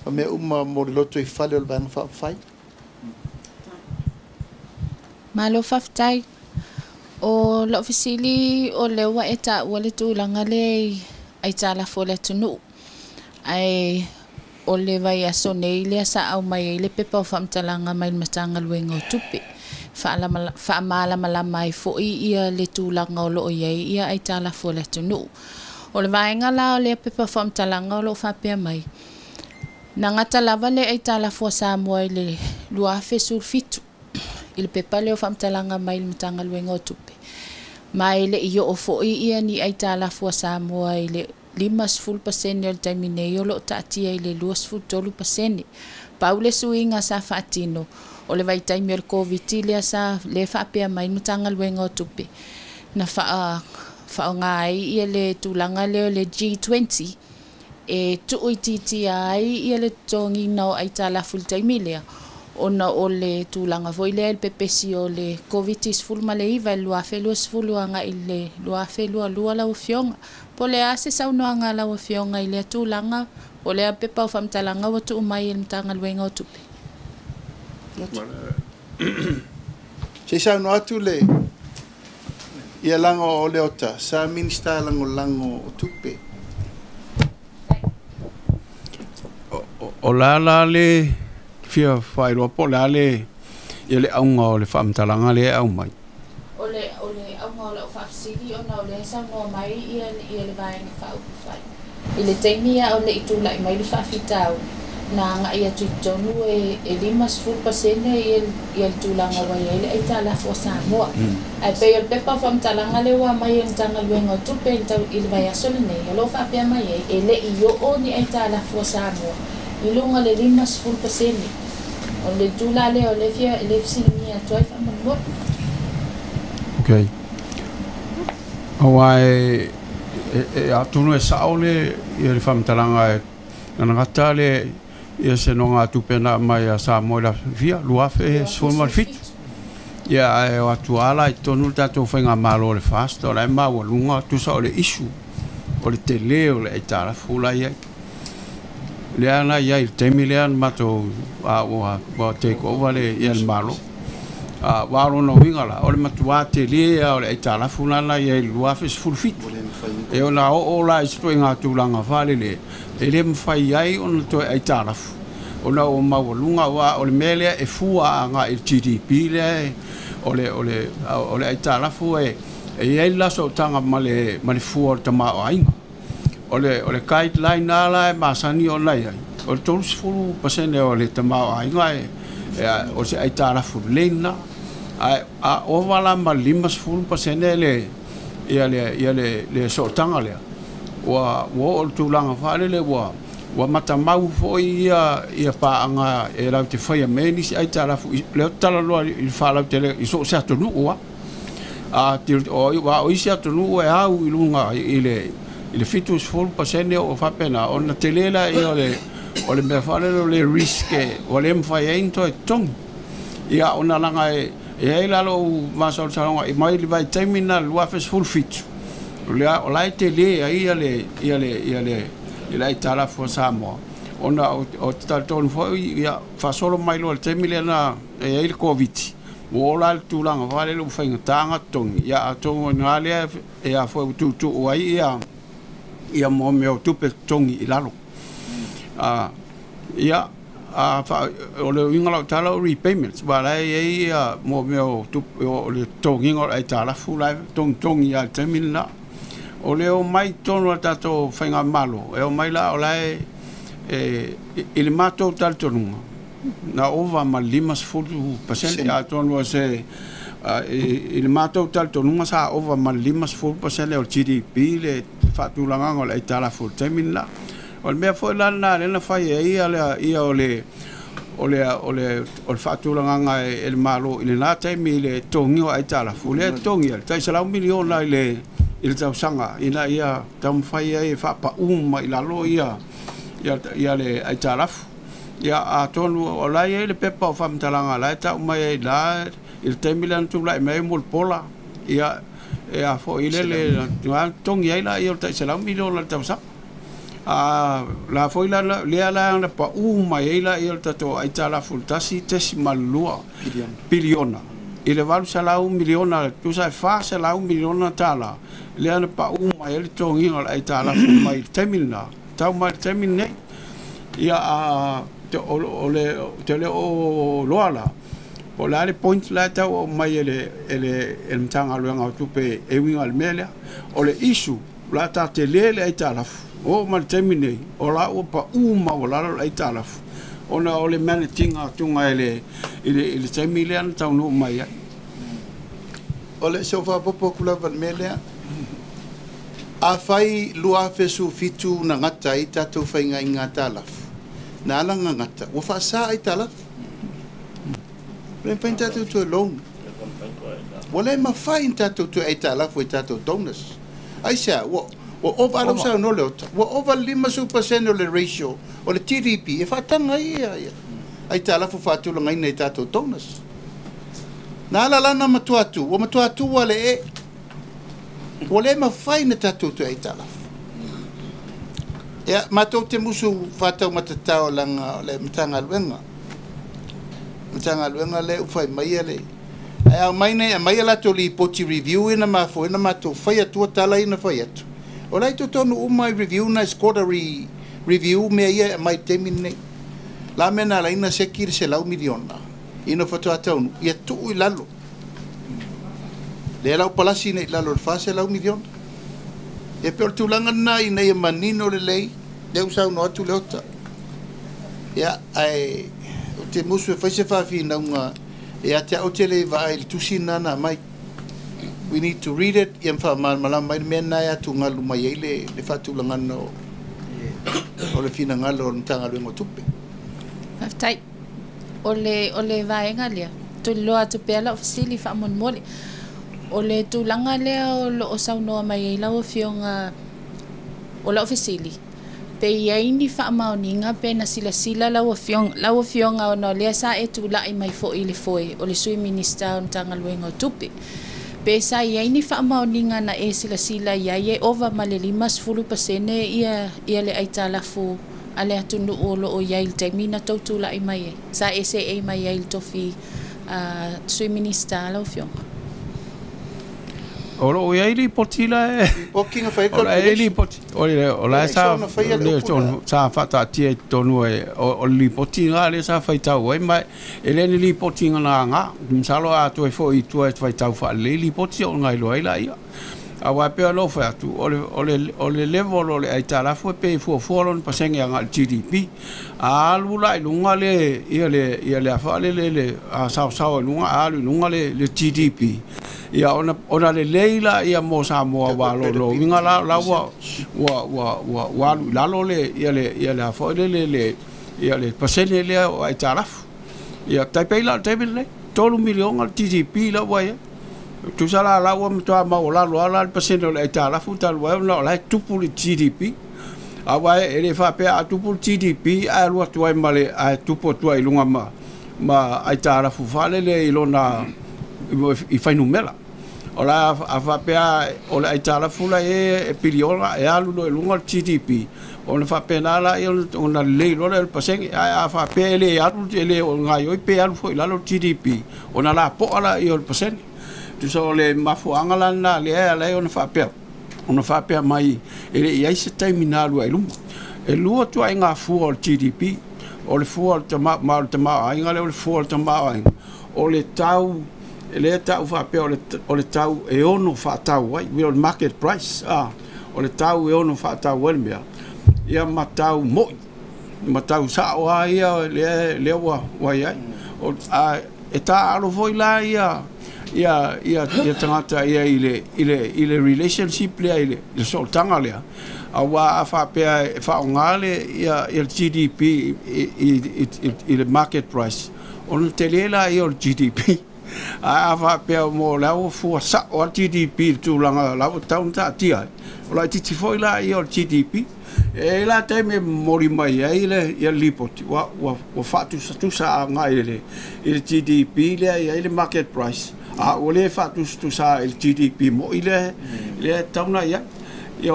ma mea uma mo le lotoifale o le Vaega Faaupufai. Malo faafetai. O lau fesili o lea ua e taua le tulaga lea i aitalafu o le atunuu. Ae o le vaiaso nei lea sa aumai ai le pepa o faamatalaga mai le Matagaluega o Tupe. Faamalamalama ai foi ia le tulaga o loo i ai ia aitalafu o le atunuu. O le vaega la o lea pepa faamatalaga o loo faapea mai. Na gata lava le aitalafu a Samoa i le 2017 i le pepa lea o faamatalaga mai le Matagaluega o Tupe. Ma e le i oo foi ia ni aitalafu a Samoa i le 50% o le taimi nei o loo taatia i le 23%. Pau le suiga sa faatino o le vaitaimi o le Covid lea sa le faapea mai le Matagaluega o Tupe. Na faaaoga ai ia le tulaga lea o le G20 e tuuitiitia ai ia le totogiina o aitalafu i le taimi lea ona o le tulaga foi lea i le pepesi o le Covid-19 i le 2020 agai i le 2022 lau Afioga. Po o le a se saunoaga a lau Afioga i lea tulaga, o lea pepa o faamatalaga ua tuu mai e le Matagaluega o Tupe. Se i saunoa atu le ia leaga o Leota sa Minisita Lagolago o Tupe. O la la le fia faailoa po o le a le ia le auga o le faamatalaga lea e aumai. O le auga o lau faafesili ona o lea saunoa mai ia le vaega faaupufai. I le taimi a o le i tulai mai le faafitauli, na agaʻi atu i totonu e 50% ia le tulaga ua iai le aitalafu a Samoa. Ae pei o le pepa o faamatalaga lea ua aumai e le Matagaluega o Tupe i le vaiaso lenei, o loo faapea mai ai e leʻi oo ni aitalafu a Samoa i luga le 50%. O le tula lea o le fia le fesiligia atu ai faamolemole. Okay. Aua e atonu e sao le ia le faamatalaga e gata le ia se noga tupe na mai a Samoa la fia 2017. Ia ae o atu ala i tonu le tatou faigamalo le fast o la e maualuga tusa o le issue o le tele o le aitalafu la iai. Lea na iai le taimi lea na matou ua take over le ia le malo. Ua lona uiga la o le matuā tele a o le aitalafu lana iai le 2017. E ona oo la i se toega tulaga faalele e le mafai ai ona toe aitalafu. Ona o maualuga ua o le mea lea e fua agai i le GDP lea o le aitalafu e iai le lasotaga ma le fua o le tamaoaiga. O le guideline la e masani ona iai o le 30% o le tamaoaiga e o se aitalafu lelei lena. A ova la ma le 50% le ia le sootaga lea ua oo le tulaga faalele ua matamau foi ia paaga e lau te faia me nisi aitalafu lea talanoa i le faalautele i so o se atunuu a o isi atunuu e au i luga i le 70% o faapena ona tele la ia o le mea faalele o le risk ua le mafai ai ona toe totogi. Ia ona laga e ai la lou masalosaloga i mai le vaitaimi na le 2017 o la e tele ai ia le aitalafu a Samoa ona o te talitonu foi ia faasolo mai loa le taimi lea na e ai le Koviti ua oo la le tulaga faalele ua faigata totogi. Ia atonu na lea e a foi tuutuu ai ia mo mea o tupe totogi i lalo. Ia o le uiga lau tala o repayments ua la e ai ia mo mea o tupe o le totogiga o le aitalafu la e togitogi a le taimi lena. O le o mai tonu a tatou faigamalo e o mai la o la e i le matou talitonuga na ova ma le 50% atonu o se i le matou talitonuga sa ova ma le 50% o le GDP le faatulagaga o le aitalafu o le taimi lena. O le mea foi la lena lea na fai ai ia o le faatulagaga e le Malo i lena taimi i le totogiga o aitalafu lea e totogia le $100 miliona i le tausaga ina ia taumafai ai e faapaū mai lalo ia le aitalafu. Ia atonu o la e i ai le pepa o faamatalaga la e tau mai ai la i le taimi lea na tulai mai ai Mulipola ia e a foi lele na totogi ai la ia o le $100 miliona le tausaga. La foi la lea la na paū mai ai la ia o le tatou aitalafu $1.2 piliona i le $800 miliona tusa e $400 miliona tala lea na paū mai ai le totogiga o le aitalafu mai le taimi lena tau mai le taimi lenei. Ia o le te o loa la o la le point la tau o mai e le Matagaluega o Tupe e uiga i le mea lea o le issue la ta tele le aitalafu o ma le taimi nei o la ua paū maualalo le aitalafu ona o le managing atuga i le taimi lea na taunuu mai ai. O le se faapopo atu lava le mea lea afai 2017 na gata ai tatou faigaiga talafu na ala gata ua faasā aitalafu le mafai ona tatou toe loan ua le mafai ona tatou toe aitalafu i tatou donors aisea ua ova lau saunoa le ota ua ova 50% o le ratio o le GDP e faataga ai ia aitalafu faatulagaina i tatou donors na ala lana matua atu ua matua atu le e ua le mafai na tatou toe aitalafu. Ia matou te musu faataumatatao laga o le Matagaluega lea ua fai mai le ae aumai nei aumai latou lipoti review ina mafua ina matou fai atua tala ina fai atu o la i totonu uma i review na quarterly review mea ia e aumai taimi lenei la mea na alaina seki le $100 miliona ina faatoa taunu ia tuu i lalo lea lau palasi nei lalo le $400 miliona e pe o le tulaga lena ina ia manino lelei lea ua saunoa atu le ota. Ia, ae ou te musu e fai se faafinauga ia te au te le i vaai i le tusi lena na aumai. We need to read it ia ma faamalamalama mai le mea lena e atugalu mai ai le faatulagaga o le finagalo o le Matagaluega o Tupe. Faafetai. O le, o le vaega lea, tuliloa atu pea lau fesili faamolemole. O le tulaga lea o lo o saunoa mai ai lau Afioga, o lau fesili, pe i ai ni faamaoniga pe na silasila lau Afioga, lau Afioga ona o lea sa e tulai mai foi i le foe o le Sui Minisita o le Matagaluega o Tupe, pe sa i ai ni faamaoniga na e silasila i ai e ova ma le 50% ia le aitalafu a le atunuu o lo o i ai i le taimi na tou tulai mai ai, sa e seei mai ai i le tofi Sui Minisita lau Afioga? O lo o i ai lipoti la e Lipoti na fai ai o la e calculation. lipoti o le o la E sa leai faia le le upu lea. sa faataatia i totonu e o le lipoti na lea sa faitau ai ma e le ni lipoti na nga masalo a toe foi i tua e faitau faalelei lipoti o ngai loa ai laia. Aua e pei ona ou fai atu o le level o le aitalafu e pei e fuafua lona pasene agai i le GDP. A alu la i luga le ia le ia le afa le le a saosao i luga a alu i luga le GDP ia ona lelei la ia mo Samoa Tatou ua lo uiga credibility la la ua percentage. ua ua ua ua alu i lalo le ia le ia le afa le le le ia le pasene lea o aitalafu. Ia tai pei la o le taimi lenei 3 miliona le GDP la ua i ai. Tusa la la ua matua maualalo lava la le pasene o le aitalafu talu ai ona o la e tupu le GDP. Aua e le faapea a tupu le GDP ae alu atu ai ma le ae tupu atu ai i luga ma aitalafu faalele i lona i fuainumera. O la a faapea o le aitalafu la e piliona e alu loa i luga le GDP ona faapena la ia ona lelei loa lea o le pasene. Ae a faapea e le alu e le gaoioi pe alu foi i lalo le GDP ona lapoa la ia o le pasene. Tusa o le mafuaaga la lena lea e ala ai ona faapea mai e le i ai se taimi na alu ai i luma. E lua ituaiga fua o le GDP. O le fua o le tama, ma o le tamaoaiga lea o le fua o le tamaoaiga o le tau e lea tau faapea o le tau e ono faatau ai, o le market price, o le tau e ono faatau ai le mea ia ma tau moi ma tau sao lava ia lea ua i ai. O, a, e taaalo foi la ia ia ia ia tagata ia i le relationship lea i le sootaga lea aua a faapea e faaaoga le ia ia le GDP i le market price ona tele la ia o le GDP. Ae a faapea mo le ua fua sao a le GDP i le tulaga la ua tatau ona taatia ai o laitiiti foi la ia o le GDP. E la taimi e momoli mai ai le ia le lipoti ua faatusatusa agai i le GDP lea e i ai le market price a ua le faatusatusa i le GDP moi lea lea e tatau ona i ai. Ia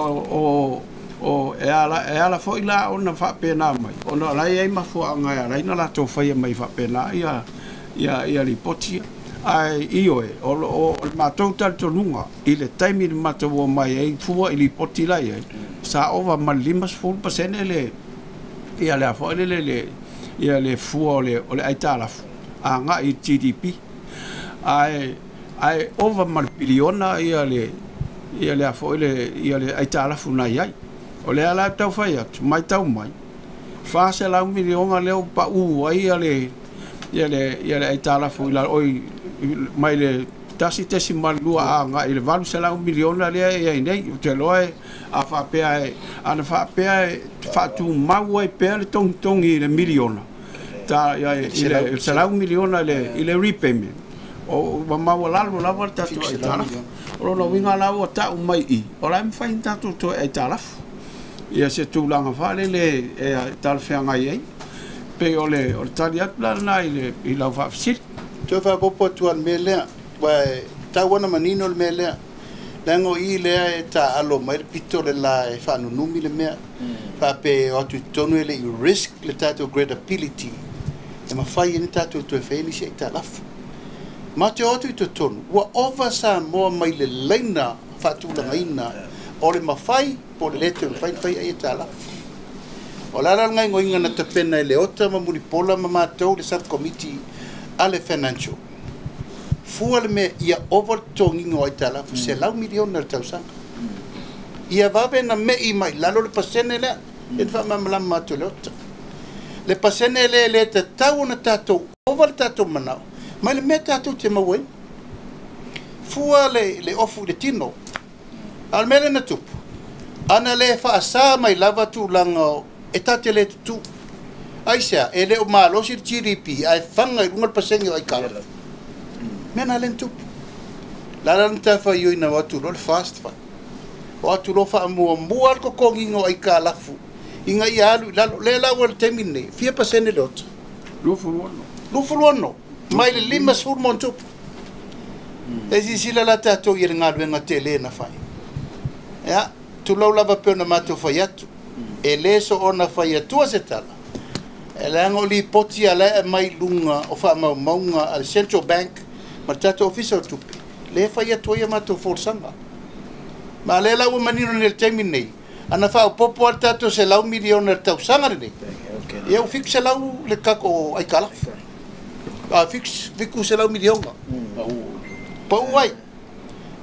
o e ala foi la ona faapena mai ona o la e i ai mafuaaga e ala ai ona latou faia mai faapena ia ia ia lipoti. Ae ioe o le matou talitonuga i le taimi na matou omai ai fua i lipoti la i ai sa ova ma le 50% le ia le afa le le ia le fua o le aitalafu agai i le GDP. Ae ova ma le piliona ia le ia le afa le ia le aitalafu na i ai. O lea la tau fai atu matau mai 400 miliona lea ua pau ai ia le ia le ia le aitalafu i lalo oi mai le 1.2 agai i le 800 miliona lea e i ai nei. Ou te iloa e a faapea e ana faapea e faatumau ai pea le togitogi i le miliona ta ia i le 100 miliona i le repayment o ua maualalo lava le tatou aitalafu. O lona uiga la ua tau mai i o la e mafai ona tatou toe aitalafu ia se tulaga faalele e talafeagai ai pei o le tali atu la lena i lau faafesili. Toe faaopoopo atu lava i le mea lea, aua e tatau lava ona manino le mea lea, leaga o i lea e taaalo mai le pito le la e faanunumi le mea, faapea e o atu i totonu e le i risk le tatou credibility e mafai ai ona tatou toe faia nisi aitalafu. Ma te o atu i totonu, ua ova Samoa mai le laina faatulagaina o le mafai po o le le toe mafai ona fai aitalafu. O le ala le gaoioiga na tapena e Leota ma Mulipola ma matou le subcommittee a le financial. Fua le mea ia ova le totogiga o aitalafu 100 miliona le tausaga. Ia vave na mei mai lalo le pasene lea, e faamalamalama atu e Leota. Le pasene le le tatau ona tatou ova le tatou manao mai le mea tatou te maua ai. Fua le ofu i le tino. A o le mea lea na tupu, ana le faasā mai lava tulaga e tatou te le tutū. Aisea, e le o malosi le GDP ae faga i luga le pasene o aitalafu. Mea na lea na tupu. La la na tafaioi o atu loa le fast fund. O atu loa faamuamua le totogiga o aitalafu ina ia alu i lalo. Lea la ua le taimi lenei, fia pasene le ota? 26. 26 mai le 50 ma ona tupu. E silasila la tatou i le galuega tele na fai. Ia, tulou lava pe ona matou fai atu. E le soona fai atua se tala. E leaga o lipoti a la e aumai i luga o faamaumauga a le Central Bank ma le tatou Ofisa o Tupe, lea e fai atu ai a matou folasaga. Ma lea la ua manino nei i le taimi lenei, ana faaopoopo lava le tatou $100 miliona i le tausaga lenei, ia ua 700 le tatou aitalafu. A 700 miliona. Pau ai.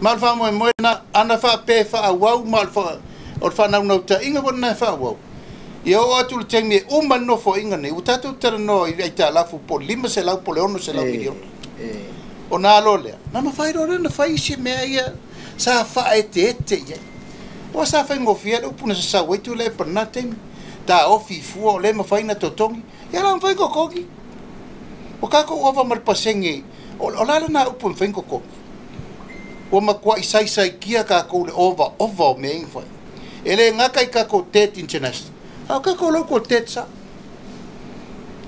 Ma o le faamoemoe lena, ana faapea e faaauau ma o le faanaunautaiga foi lena e faaauau, ia oo atu i le taimi e uma le nofoaiga nei, ua tatou talanoa i le aitalafu po o le 500 po o le 600 miliona. Ona alo lea, na mafai loa lea ona fai isi mea ia sa faaeteete i ai. Aua sa faigofie le upu na sasau ai Tuilaepa i lena taimi. Taofi fua o lea e mafai ona totogi. Ia la mafai ona totogi. Ua tatou ova ma le pasene, o le a lena upu e mafai ona totogi? Ua matuai saisaitia tatou i le ovaova o mea ia na fai. E le gata i tatou debt international, a o tatou local debt sa.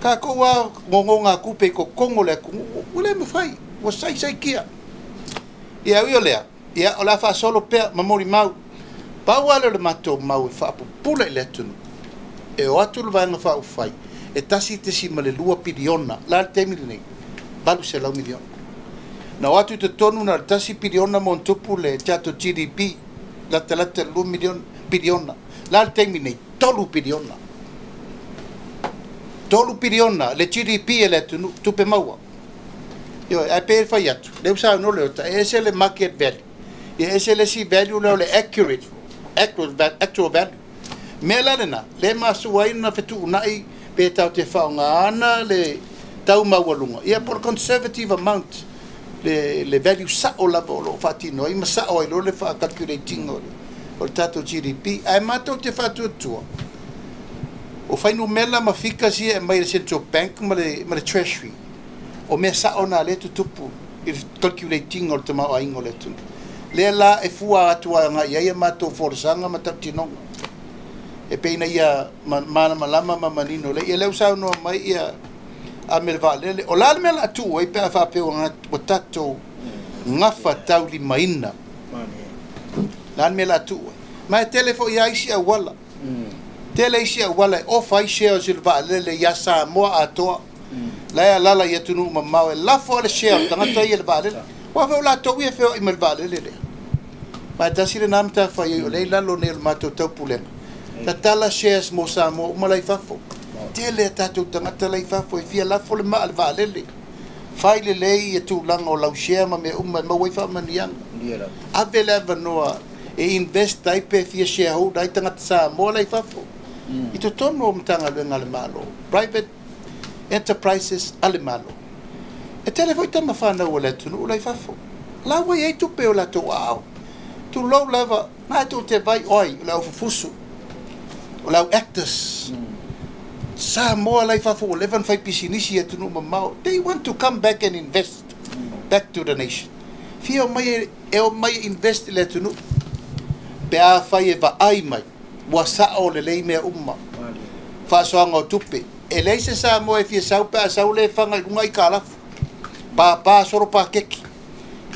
Tatou lava nonogatupe i totonu o le atunuu, ua le mafai, ua saisaitia. Ia ui o lea, ia o le a faasolo pea ma molimau. Pau lava lea o le matou mau e faapupula i le atunuu, e o atu le Vaega Faaupufai e 1.2 piliona, o le a le taimi lenei? 800 miliona. Na o atu i totonu na o le 1 piliona ma ona tupu le tatou GDP, latalata i le 2 miliona, piliona. O le a le taimi nei? 3 piliona. 3 piliona le GDP a le atunuu, tupe maua. Ioe, ae pei e fai atu, lea ua saunoa Leota, e ese le market value, ia ese le isi value lea o le accurate, actual value. Mea la lena, lea e masua ai ona fetuunai pe tatou te faaaoga ana le tau maualuga, ia po o le conservative amount, le value sao lava o lo o faatino ai ma sao ai loa le faa-calculate ina o le tatou GDP. Ae matou te faatuatua, o fuainumera ma figures ia e aumai e le Central Bank ma le Treasury, o mea sao na lea e tutupu i le calculate ina o le tamaoaiga o le atunuu. Lea la e fua atu agai ai a matou folasaga ma tautinoga. E pei ina ia malamalama ma manino lelei. Ia lea ua saunoa mai ia Ame le Vaalele, o le a le mea o le a tuu ai pe a faapea ua tatou gafataulimaina? O le a le mea o le a tuu ai? Ma e tele foi lava isi auala. Tele isi auala e ofa ai shares i le vaalele ia Samoa atoa. La e alaala i atunuu mamao e lafo lava le share o le tagata ia i le vaalele. Aua foi o latou ia e feoai mai i le vaalele lea. Ma e tasi lena matafaioi o lea e i lalo nei o le matou taupulega, tatala shares mo Samoa uma la i fafo. Tele a tatou tagata la i fafo e fia lafo le maa i le vaalele. Fai lelei ia tulaga o lau share ma mea uma e maua ai faamanuiaga. Ave le avanoa e invest ai pe fia shareholder ai tagata Samoa la i fafo i totonu o Matagaluega a le Malo, private enterprises a le Malo. E tele foi tama fanau a le atunuu la i fafo. La ua i ai tupe o latou aao. Tulou lava, na e tou te vai oai o le au fufusu, o le au actors. Samoa la i fafo ua leva ona fai pisinisi i atunuu mamao. They want to come back and invest back to the nation. Fia omai e omai e invest i le atunuu pe afai e vaai mai ua sao lelei mea uma. Faasoaga o tupe. E leai se Samoa e fia sau pe a sau le faga i luga aitalafu. Pāpā solo pakeki.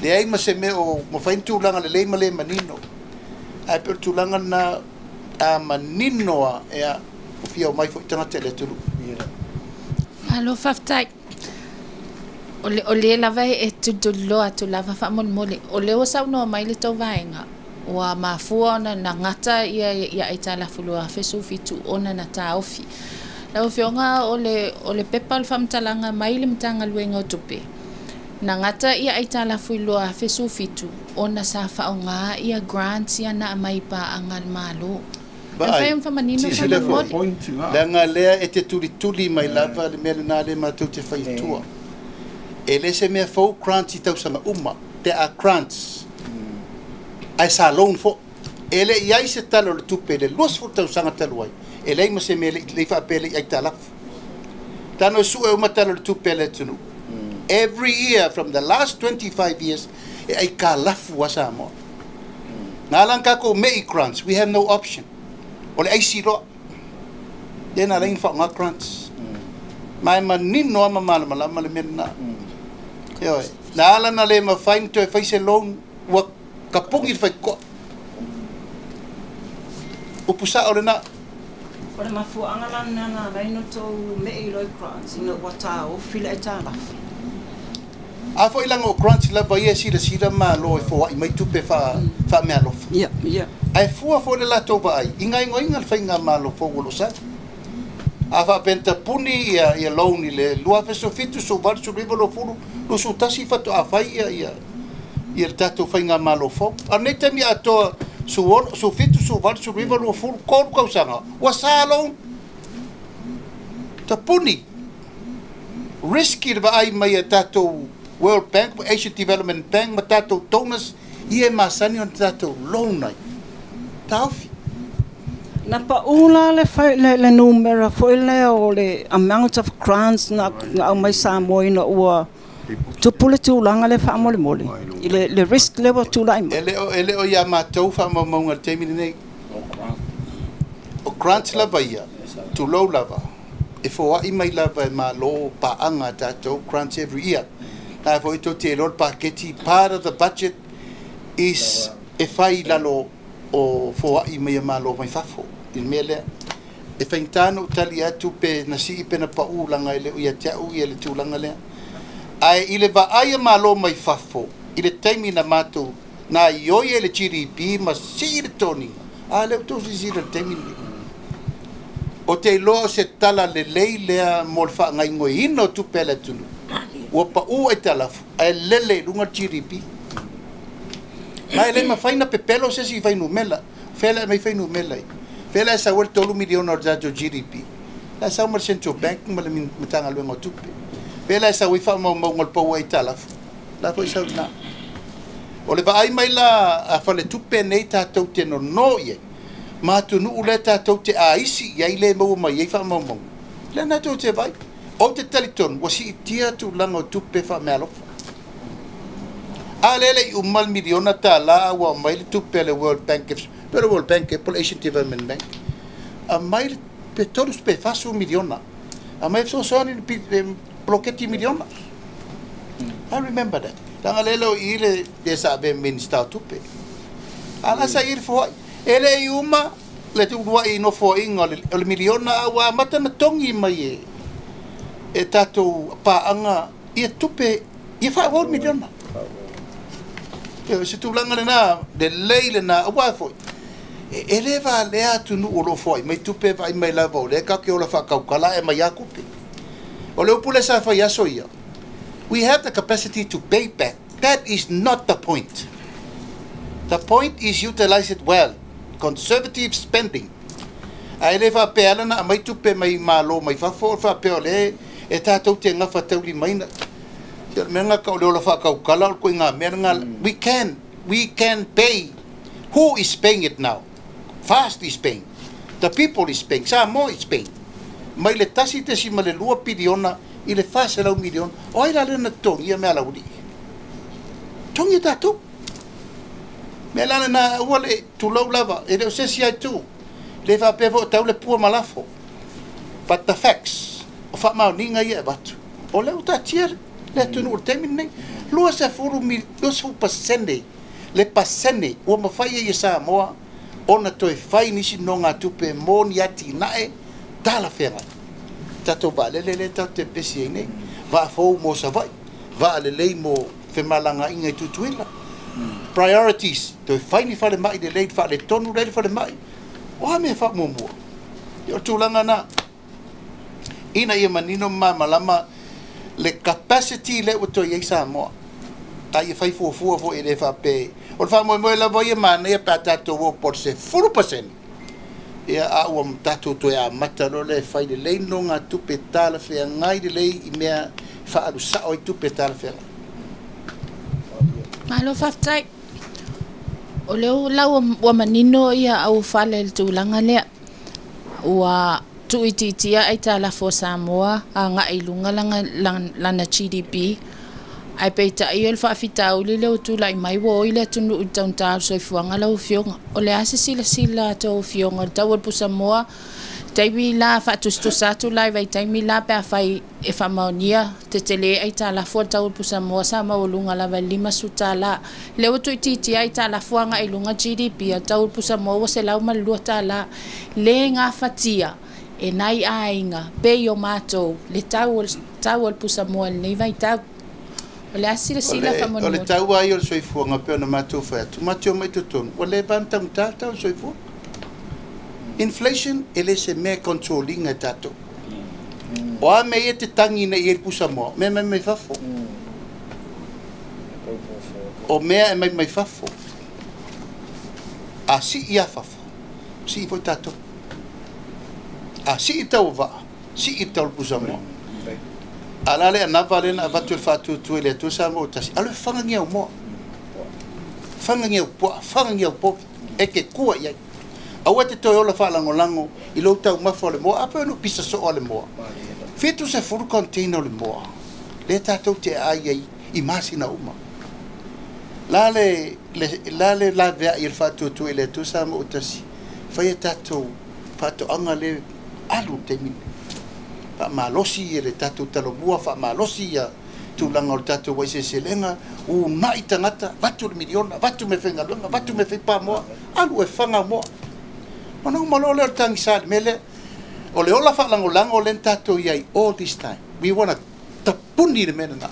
Leai ma se mea o mafai ni tulaga lelei ma le manino. Ae pei o le tulaga lena a manino lava, ea, ua fia omai foi tagata i le atunuu. Malo faafetai. O lea lava e tulituliloa atu lava faamolemole. O lea ua saunoa mai le tou vaega, ua mafua ona na gata ia aitalafu 2017 ona na taofi. Lau Afioga o le pepa o le faamatalaga mai le Matagaluega o Tupe, na gata ia aitalafu i 2017 ona sa faaaoga ia grants ia na aumai i paaga a le Malo. Vaai, leaga lea e te tulituli mai lava le mea lenā le matou te faiatua. E le se mea fou grants i tausaga uma. There are grants. Ae sa loan foʻi. E le i ai se tala o le tupe le 20 tausaga talu ai. E leai ma se mea le faapea le aitalafu. Tano e sue uma tala o le tupe le atunuu. Every year from the last 25 years, e aitalafu a Samoa. Na ala kako mei grants, we have no option. O le aisi loa. Lea na laina whaonga grants. Mai manino ama malamalama le mea na. Ioe. Na ala na le mawhai na toe whai se loan, ua kapungi le whai koa. Upu sa o le na. O le mafuaanga la na na laino tou mei loi grants ina ua taofi le aitalafu. A foi langa o grants lava ia sila sila ma lo e foai mai tupe fa fa mea alofa. Ia, ia. Ae fua foi le latou vaai, i gaegoaiga le faigamalo fou o lo sa. A faapenta puni ia ia loan i le 2017 18 19 20 21 faatoa fai ia ia ia le tatou faigamalo fou. A nei taimi atoa 16 17 18 19 20 tolu tausaga ua sa loan. Tapuni. Risky le vaai mai a tatou World Bank, Asian Development Bank ma tatou donors ia e masani ona tatou loan ai. Taofi. Na paʻu la le fai le numera foi lea o le amount of grants na aumai Samoa ina ua tupu le tulaga le faamolemole i le risk le ua tulai mai. E le o ia matou faamaumauga i le taimi lenei. O grants lava ia, tulou lava, e foai mai lava e malo paaga tatou grants every year. Na foi tou te iloa le paketi, part of the budget is e fai lalo o foai mai e malo mai fafo. I le mea lea. E faigata ona ou tali atu pe na sii pe na pau laga e le o ia te au ia le tulaga lea. Ae i le vaai a malo mai fafo, i le taimi na matou, na ioi e le GDP ma sii le toniga. A lea ua tou silasila i le taimi lenei. O te iloa o se tala lelei lea mo le faagaoioiina o tupe a le atunuu. Ua pau aitalafu, ae lele i luga le GDP. Ma e le mafai na pepelo se isi fuainumera. Fea le aumai fuainumera ai. Fea le sau ai le 3 miliona o le tatou GDP. La sau ma le Central Bank ma le Matagaluega o Tupe. Fea le sau ai faamaumauga o le pau aitalafu. La foi sau na. O le vaai mai la a faletupe nei tatou te nono i ai. Ma atunuu lea tatou te aisi i ai le maua mai ai faamaumauga. Lea na tou te vai. Ou te talitonu, ua siitia tulaga o tupe faameaalofa. A lea le i uma le miliona tala ua mai le tupe a le World Bank, pe le World Bank, po le Asian Development Bank. A mai le pe 3 pe 40 miliona. A mai fesoasoani le poloketi miliona. I remember that. Langa le lo i le le sa be minister o tupe. Ala sa i le foai. E le i uma le tuuai no foaiga o le miliona a ua amata na togi mai e tatou paaga ia tupe ia faaauau le miliona. Ia se tulaga lenā lelei lenā auā foi. E le valea atunuu o loo foai mai tupe vaai mai lava o lea tatou te ola faakaukala e mai a tupe. O le upu lea sa fai aso ia. We have the capacity to pay back. That is not the point. The point is utilize it well. Conservative spending. Ae le faapea ala na aumai tupe mai malo mai fafo o le faapea o le e tatou te gafa taulimaina. Ia o le mea lena o le ola faakaukala o le koiga mea lena. We can pay. Who is paying it now? Fast is paying. The people is paying. Samoa is paying. Mai le 1.2 piliona i le 400 miliona. O ai la lea na totogia mea laulii? Togi e tatou. Mea la lena ua le tulou lava. E le o se isi ai tu. Le faapea foi o tau le pua ma lafo. But the facts, o faamaoniga ia e avatu. O lea ua taatia le atunuu o le taimi lenei. 20% le pasene ua mafai ai e Samoa ona toe fai nisi nogatupe mo ni atinae talafeagai. Tatou vaalele lea tatou te pesi ai nei. Vaa fou mo Savaii. Vaa lelei mo femalagaaiga i Tutuila. Priorities, toe fai ni falemai lelei faaletonu lea le falemai. O a mea faamuamua? Ia o le tulaga na. Ina ia manino ma malamalama le capacity lea ua toe i ai Samoa. A ia fai fuafua foi e le faapea. O le faamoemoe lava ia manaia pe a tatou o po o le 10%. Ia a ua tatou toe amata loa lea e fai lelei nonogatupe talafeagai lelei i mea faaalu sao ai tupe talafeagai. Malo faafetai. O lea la ua manino ia auofala i le tulaga lea. Ua tuuitiitia aitalafu a Samoa agai i luga lana GDP. Ae peitai o le faafitauli lea ua tulai mai ua oi le atunuu i le taugata o le soifuaga lau Afioga. O le a se silasila a tou afioga i le tau o le pusamoa taimi la faatusatusa atu la i vaitaimi la pe afai e faamaonia tetele aitalafu a le tau o le pusamoa sa maualuga lava i le $50. Lea ua tuuitiitia aitalafu agai i luga GDP a le tau o le pusamoa ua $102. Le gafatia e nai aiga pei o matou le tau o le pusamoa i lenei vaitau. O le a silasila O le tau lava ia o le soifuaga pei ona matou fai atu, matou te omai i totonu, ua leva ona taugata le tau o le soifua. Inflation e le se mea e control ina e tatou. O a mea ia e te tagi nei i ai le pusamoa, o mea e aumai mai fafo. O mea e aumai mai fafo. A sii lava fafo, sii foi tatou. A sii le tau o vaa, sii le tau o le pusamoa. A o le a le anava lea na avatu e le faatuatua i le Atua Samoa ua tasi, alu e faga ni au moa, faga ni au puaa, faga ni au povi, e te tua i ai. Aua e te toe ola faalagolago i lou taumafa o le moa, a pei ona ou pisa soo a le moa. 70 container o le moa, lea tatou te aai ai i masina uma. La le la le laveai e le faatuatua i le Atua Samoa ua tasi, fai a tatou faatoaga lea alu i le taimi lenei. Faamalosi le tatou talomua, faamalosi ia tulaga o le tatou uluai seleselega, uunai tagata, avatu le miliona, avatu meafaigaluega, avatu meafaipamoa, alu e faga moa. Ona uma loa lea o le tagisa i le mea lea. O le ola faalagolago lea na tatou i ai all this time. We wanna tapuni le mea lena.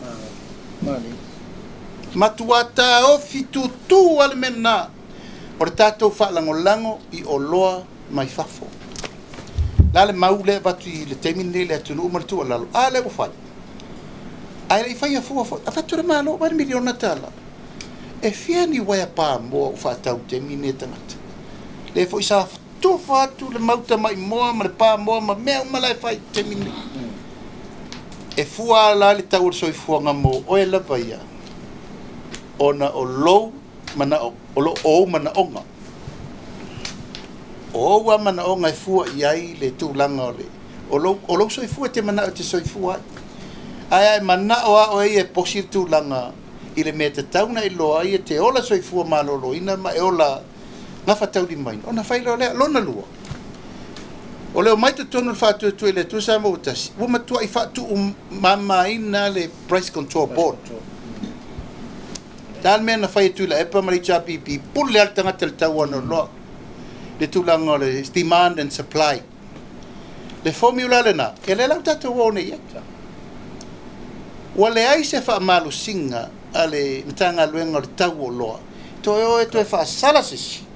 Matua taofi tutu lava le mea lena. O le tatou faalagolago i oloa mai fafo. La le mau lea e avatu i le taimi lenei i le atunuu ma le tuualalo, a lea ua fai. Ae le i faia fua foi. Avatu le Malo, vaai le miliona tala. E fia ni uaea pamoa ua faatau i le taimi lenei e tagata. Lea foi sa tufa atu le mauta maimoa ma le pamoa ma mea uma la e fai i le taimi lenei. E fua la le tau o le soifuaga mo oe lava ia, ona o lou manao, o lo ou manaoga. O ou lava manaoga e fua i ai le tulaga o le o lou soifua e te manao e te soifua ai. Ae a e manao lava oe ia e posi le tulaga i le mea e tatau ona e iloa ai e te ola soifua maloloina ma e ola gafataulimaina, ona fai loa lea. Lona lua, o le omai totonu o le faatuatua i le Atua Samoa ua tasi, ua matuai faatuumamaina le Price Control Board. Le a le mea na fai e Tuilaepa ma le HRPP, pule lava le tagata i le tau o ana oloa, le tulaga o le demand and supply. Le formula lena, ia lea la ua tatou o nei i ai. Ua leai se faamalosiga a le Matagaluega o le Tau o Oloa, toe o e toe faasala se isi,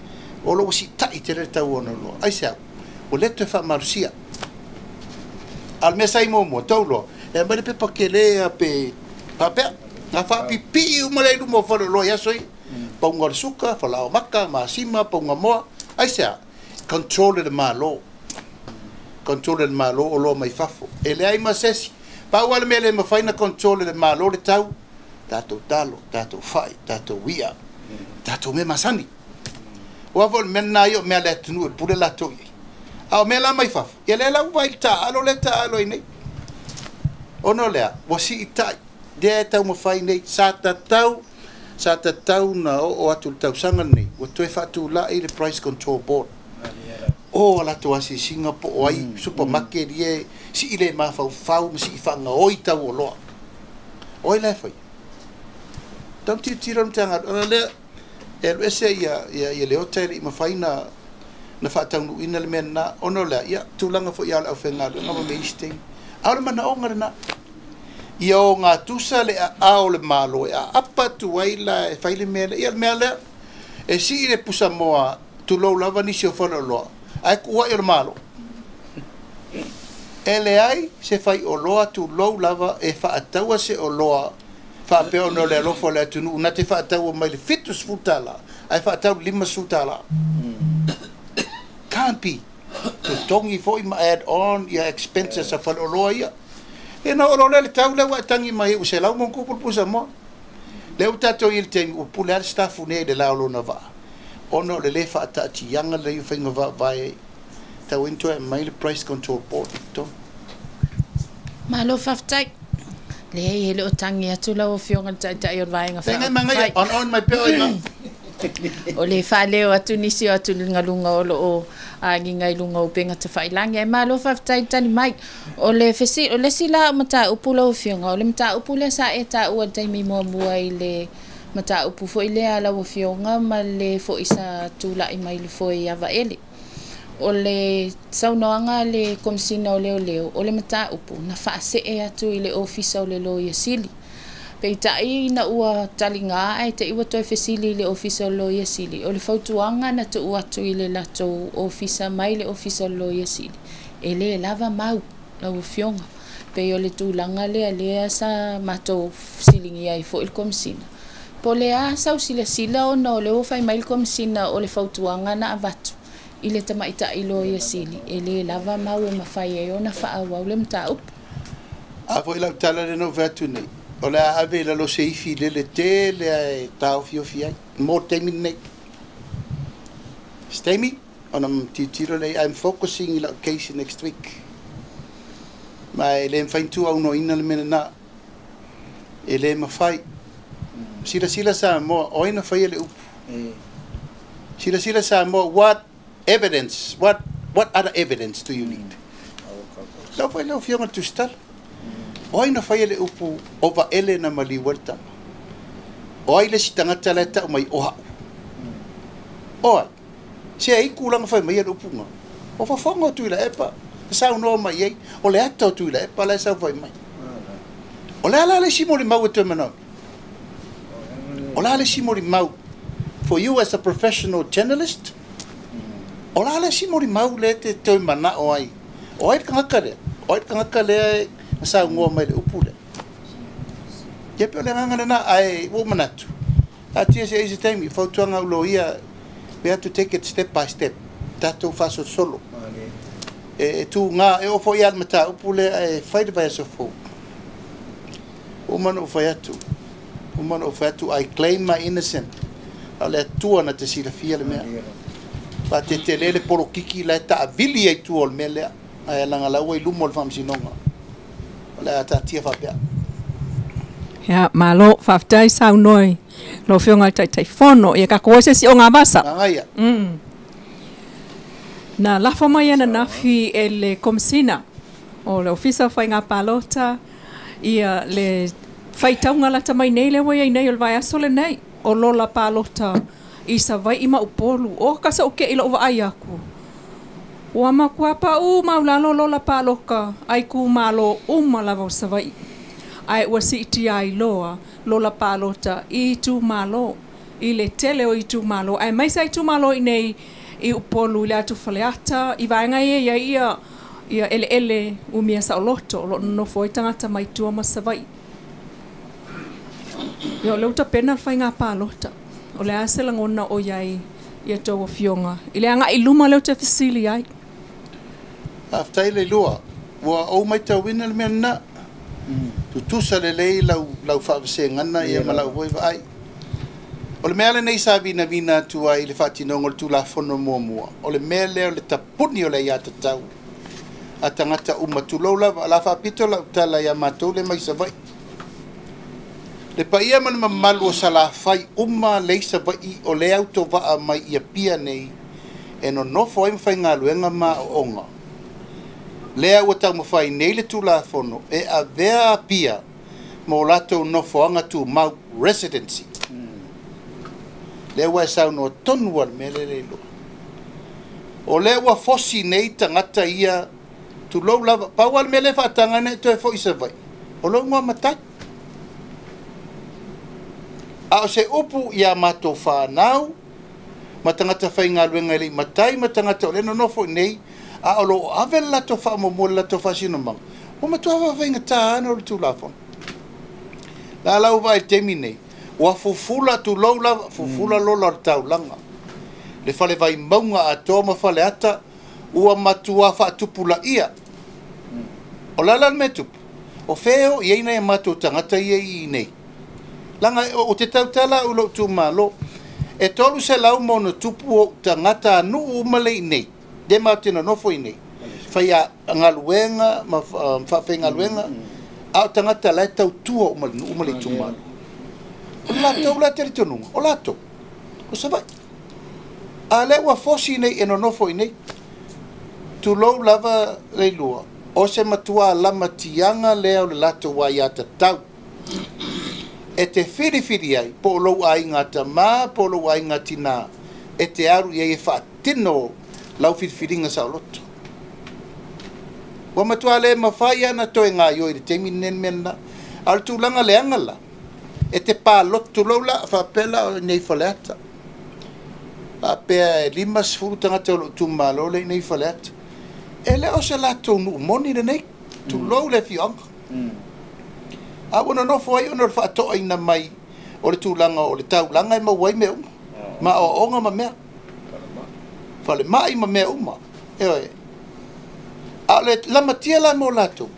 o lo o ua siitai tele le tau o ana oloa. Aisea? Ua le toe faamalosia. A o le mea sa i muamua, tau loa, e aumai le pepa kele a pe faapea, na faapipii uma lea i luma o faleoloa i aso ia. Pauga o le suka, falaoamata, masima, pauga moa. Aisea? Control e le Malo. Control e le Malo oloa mai fafo. E leai ma se isi. Pau lava le mea e le mafai ona control e le Malo le tau, tatou talo, tatou fai, tatou ia, tatou mea masani. Aua foi o le mea lena ia o mea a le atunuu e pule latou i ai. A o mea la mai fafo, ia lea la ua vaai i le taaalo lea e taaalo ai nei. Ona o le a? Ua siitai, lea e taumafai nei, sa tatau, sa tatau ona oo atu i le tausaga lenei, ua toe faatulai le Price Control Board. O a latou asiasiga po o ai supermarket ia e sii le mafaufau ma sii faagaoi tau oloa. O ai la e faia? Tau tilotilo le Matagaluega lea e alu ese ia Leota e le i mafai na faataunuuina le mea lena ona o le a? Ia, tulaga foi ia o le aufaigaluega ma mea isi taimi. A o le manaoga lena, ia ogatusa le aao o le Malo e aapa atu ai la e fai le mea lea. Ia o le mea lea, e sii le pusamoa tulou lava nisi o faleoloa, ae kuai o le Malo. E leai se faioloa tulou lava e faataua se oloa faapea ona o le alofa o le atunuu na te faataua mai le $70 ae faatau le $50. Can't be. Totogi foi ma add on ia expenses a faleoloa ia. E na o le tau le ua tangi mai u se lau mo kupu pusa mo. Le u tatou i le taimi ua pule a le stafu nei i le la o lona vaa. Ona o le lē faataatiaga lelei o faiga faavae tau ai toe mai le Price Control Board i totonu. Malo faafetai. Leai, e le o tagi atu lau Afioga i le Taitai o le Vaega Faaupufai. Magaia, on on mai pea oe O le faaleo atu nisi o atugaluga o lo o agiga i luga o upega tafailagi. Ae malo faafetai le tali mai. O le fesi, o le isi la o mataupu lau Afioga, o le mataupu lea sa e taua i le taimi muamua i le mataupu foi lea a lau Afioga ma le foi sa tulai mai le foe ia Vaele. O le saunoaga a le Komesina o Leoleo, o le mataupu na faasee atu i le Ofisa o le Loia Sili. Peitai ina ua taliga ae te i ua toe fesili i le Ofisa o le Loia Sili, o le fautuaga na tuu atu i le latou Ofisa mai le Ofisa o le Loia Sili, e le lava mau lau Afioga. Pei o le tulaga lea lea sa matou fesiligia ai foi le Komesina. Po o le a sau silasila ona o lea ua fai mai le Komesina o le fautuaga na avatu i le tamaitai Loia Sili, e le lava mau e mafai ai ona faaauau le mataupu. A foi lau tala lea na ou fai atu nei, o le a ave i lalo se ifi lele tele ae taofiofi ai mo le taimi lenei. Se taimi ona tilotilo lea, I'm focusing i lau case next week. Ma e le mafai ona tuuaunoaina le mea lena. E le mafai. Silasila Samoa, o ai na faia le upu? Silasila Samoa, what evidence, what other evidence do you need? Lau foi lau Afioga i le Tusitala. O ai na faia le upu o Vaele na maliu ai le tama? O ai le isi tagata la e tau mai o hau? O ai? Se ai kulaga fai mai le upu nga. O fofoga o Tuilaepa, na saunoa mai ai, o le ata o Tuilaepa la e sau fai mai. O le a la le isi molimau e toe manaomia? O le a le isi molimau? For you as a professional journalist, o le a le isi molimau lea e te toe manao ai? O ai le tagata lea? O ai le tagata lea e na saunoa mai le upu lea? Ia pe o le agaga lena, ae ua ou manatu, taatia se i se taimi, fautuaga au loia, we have to take it step by step, tatou faasolosolo. E tuga, e oo foi lava i le mataupu lea e fai le vaiaso fou. Ua uma ona ou fai atu, uma ona ou fai atu, I claim my innocent. A o le Atua na te silafia le mea. Faatetele le polokiki la e taavili ai tua o le mea lea. Ae laga la ua i luma o le faamasinoga. O le a taatia faapea. Ia, malo, faafetai saunoa i lau Afioga i le Taitaifono. Ia tatou o se isi ogavasa. Magaia. Na lafo mai ananafi e le Komesina o le Ofisa o Faiga Palota ia le faitauga lata mai nei lea ua i ai nei o le vaiaso lenei o lola palota i Savaii ma Upolu. O ka sa uke i lou vaai aku. Ua matua paʻū maulalo lola paloka ai itumālō uma lava o Savaii. Ae ua siitia ai loa lola palota i itumālō i le tele o itumālō aemaise a itumālō iinei i Upolu i le atu Faleata i vaega ia i ai ia ia eleele umia saoloto o loo nonofo ai tagata mai tua ma Savaii. Ia o lea ua tapena le faiga palota. O le a se lagona o i ai ia tou afioga i le agai i luma lea ou te fesili ai. Faafetai le lua. Ua ou matauina le mea lena. Tutusa lelei lau lau faavasegana ia ma lau foi vaai. O le mea lenei sa vinavina atu ai i le faatinoga o le Tulafono muamua, o le mea lea o le tapuni o le aiatatau a tagata uma, tulou lava. O le a faapito lau tala ia matou lea mai Savaii. Le paia ma le mamalu o Salafai uma lea i Savaii o lea autovaa mai i Apia nei e nonofo ai ma faigaluega ma aooga. Lea ua taumafai nei le Tulafono e avea Apia ma o latou nofoaga tumau, residency. Lea ua e saunoa tonu lava i le mea lea le iloa. O lea ua fosi nei tagata ia, tulou lava, pau lava le mea lea e faataga ai ona e toe foi i Savaii, o lou igoa matai. A o se upu ia matou fanau ma tagata faigaluega e le i matai ma tagata o lea e nonofo i inei, a o lo o ave le latou faamuamua i le latou faasinomaga, ua matua faafaigata ona o le Tulafono. La lau vaai i le taimi nei, ua fufula, tulou lava, fufula lola o le taulaga. Le fale Vaimauga atoa ma Faleata, Ua matua faatupulaia. O le ala le mea tupu, o fea e oo i ai nai a matou tagata ia i inei? Leaga ou te tautala au i lou itumalo, e 300 ma ono tupu ou tagata nuu uma lea i inei, lea matou te nonofo i inei, faigaluega ma faafaigaluega, a o tagata la e tautua uma i le nuu ma le itumalo. O le latou la talitonuga, o latou, o Savaii. A o lea ua fosi nei e nonofo i inei. Tulou lava Leilua, o se matua lamatiaga lea o le latou aiatatau e te filifili ai po o lou aiga tamā po o lou aiga tinā e te alu i ai e faatino lau filifiliga saoloto. Ua matua le mafai lava ona toe gaoioi i le taimi lenei le mea lena. A o le tulaga leaga la, e te palota, tulou la, faapea la o i inei i Faleata, faapea e 50 tagata o lou itumalo lea i inei i Faleata. E le o se latou nuu moni lenei, tulou le afioaga. A ua nonofo ai ona o le faatoaina mai o le tulaga o le taulaga e maua ai mea uma, ma aoaoga ma mea, falemai ma mea uma. Ioe. A o le lamatia la mo latou,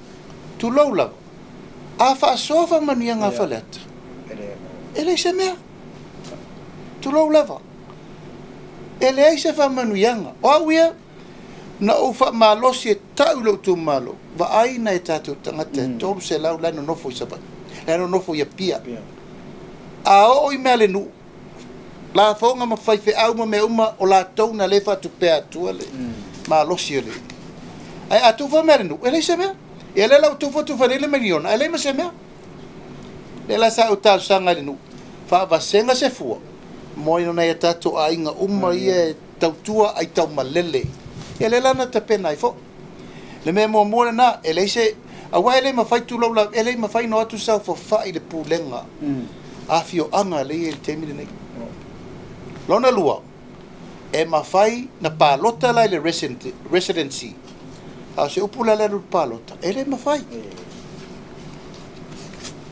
tulou lava, a faasoa faamanuiaga a Faleata, e leai se mea, tulou lava, e leai se faamanuiaga. O au ia, na ou faamalosi e tau i lou itumalo, vaai nai tatou tagata e 300 la e nonofo i Savaii, la e nonofo i Apia. A oo i mea a le nuu, lafoga ma faifeau ma mea uma, o latou na le faatupea atua le malosi o le. Ae a tufa mea a le nuu, e leai se mea. Ia lea la ua tufa tufa nei le miliona, ae leai ma se mea. Lea la sa ou talosaga i le nuu, faavasega se fua mo nai a tatou aiga uma ia e tautua ai taumalele. Ia lea la na tapena ai foi. Le mea muamua lena, e leai se, aua e le mafai tulou la, e le mafai ona o atu saofafai le pulega afioaga lea e i ai i le taimi lenei. Lona lua, e mafai na palota la i le residency. A o se upu la le alu i le palota, e le mafai.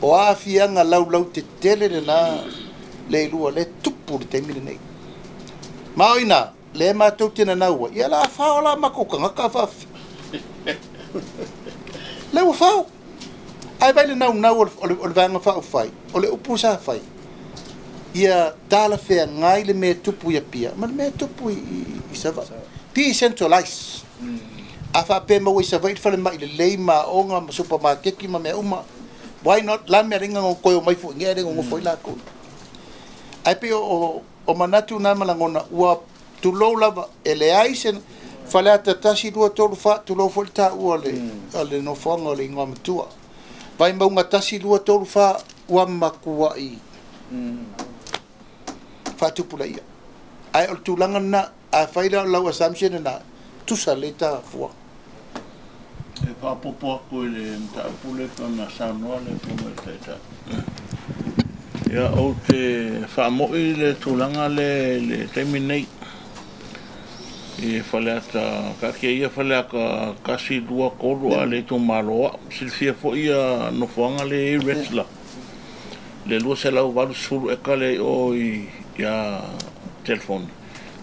O aafiaga laulautetele lena le lua le tupu i le taimi lenei. Ma o ina, le matou te nanau ai, ia la fao la matou tagata faafefea. Le ua fao. Ae vai le naunau o le vaega faaupufai, o le upu sa fai, ia talafeagai le mea e tupu i Apia ma le mea e tupu i Savaii. Decentralize. A faapea maua i Savaii le falemai lelei ma aoga ma supamakeki ma mea uma, why not? La mea lenga koe o mai foi ngea le ngofo i lakou. Ae pei o manatu na ma lagona ua tulou lava e leai se Faleata 1, 2, 3, 4, tulou foi le taua o le nofoaga o le igoa matua. Vaimauga 1, 2, 3, 4, ua matuai faatupulaia. Ae o le tulaga lena, a fai la o lau assumption lena, tusa lelei ta fua. E faaopoopo atu i le mataupu lea pei ona saunoa le Afioga i le Taitai. Ia, ou te faamoi le tulaga lea i le taimi lenei i Faleata, taatia ia Faleata 1, 2, 3, a o le itumalo au. Silafia foi ia nofoaga lea e i ai Ressler, le 280 eka lea i o ia telefoni,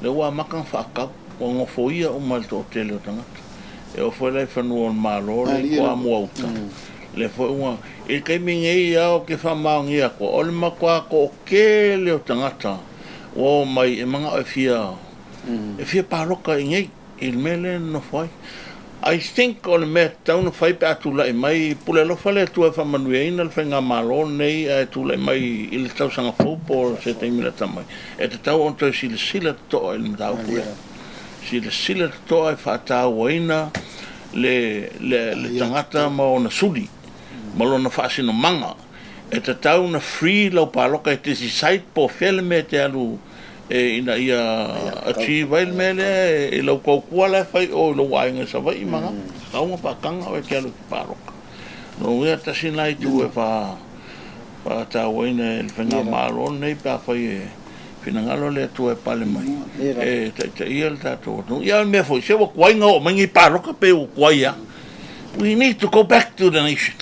lea ua amata ona faatau, ua nofoia uma e le toatele o tagata. E oo foi la i fanua o le Malo lea i Toamuauta, lea foi ua, i le taimi nei lava ou te faamaonia atu, o le matua toatele o tagata ua oo mai e manao e fia palota i inei, i le mea lea e nonofo ai. I think o le mea tatau ona fai pe a tulai mai, pule alofa le Atua e faamanuiaina le faigamalo lenei ae tulai mai i le tausaga fou po o se taimi lata mai, e tatau ona toe silasila totoa i le mataupu lea. Silasila totoa e faatauaina le tagata ma ona suli ma lona faasinomaga. E tatau ona free lau palota e te decide po o fea le mea e te alu ina ia achieve ai le mea lea i lau tautua la e fai o i lou aiga i Savaii ma tatau ona faataga oe e te alu i te palota. Lona uiga tasi lena itu e faatauaina e le faigamalo lenei pe afai e finagalo le Atua e pale mai e taitaia le tatou atunuu. Ia o le mea foi, se ua tuai ona oo mai nei palota pe ua tuai lava. We need to go back to the nation.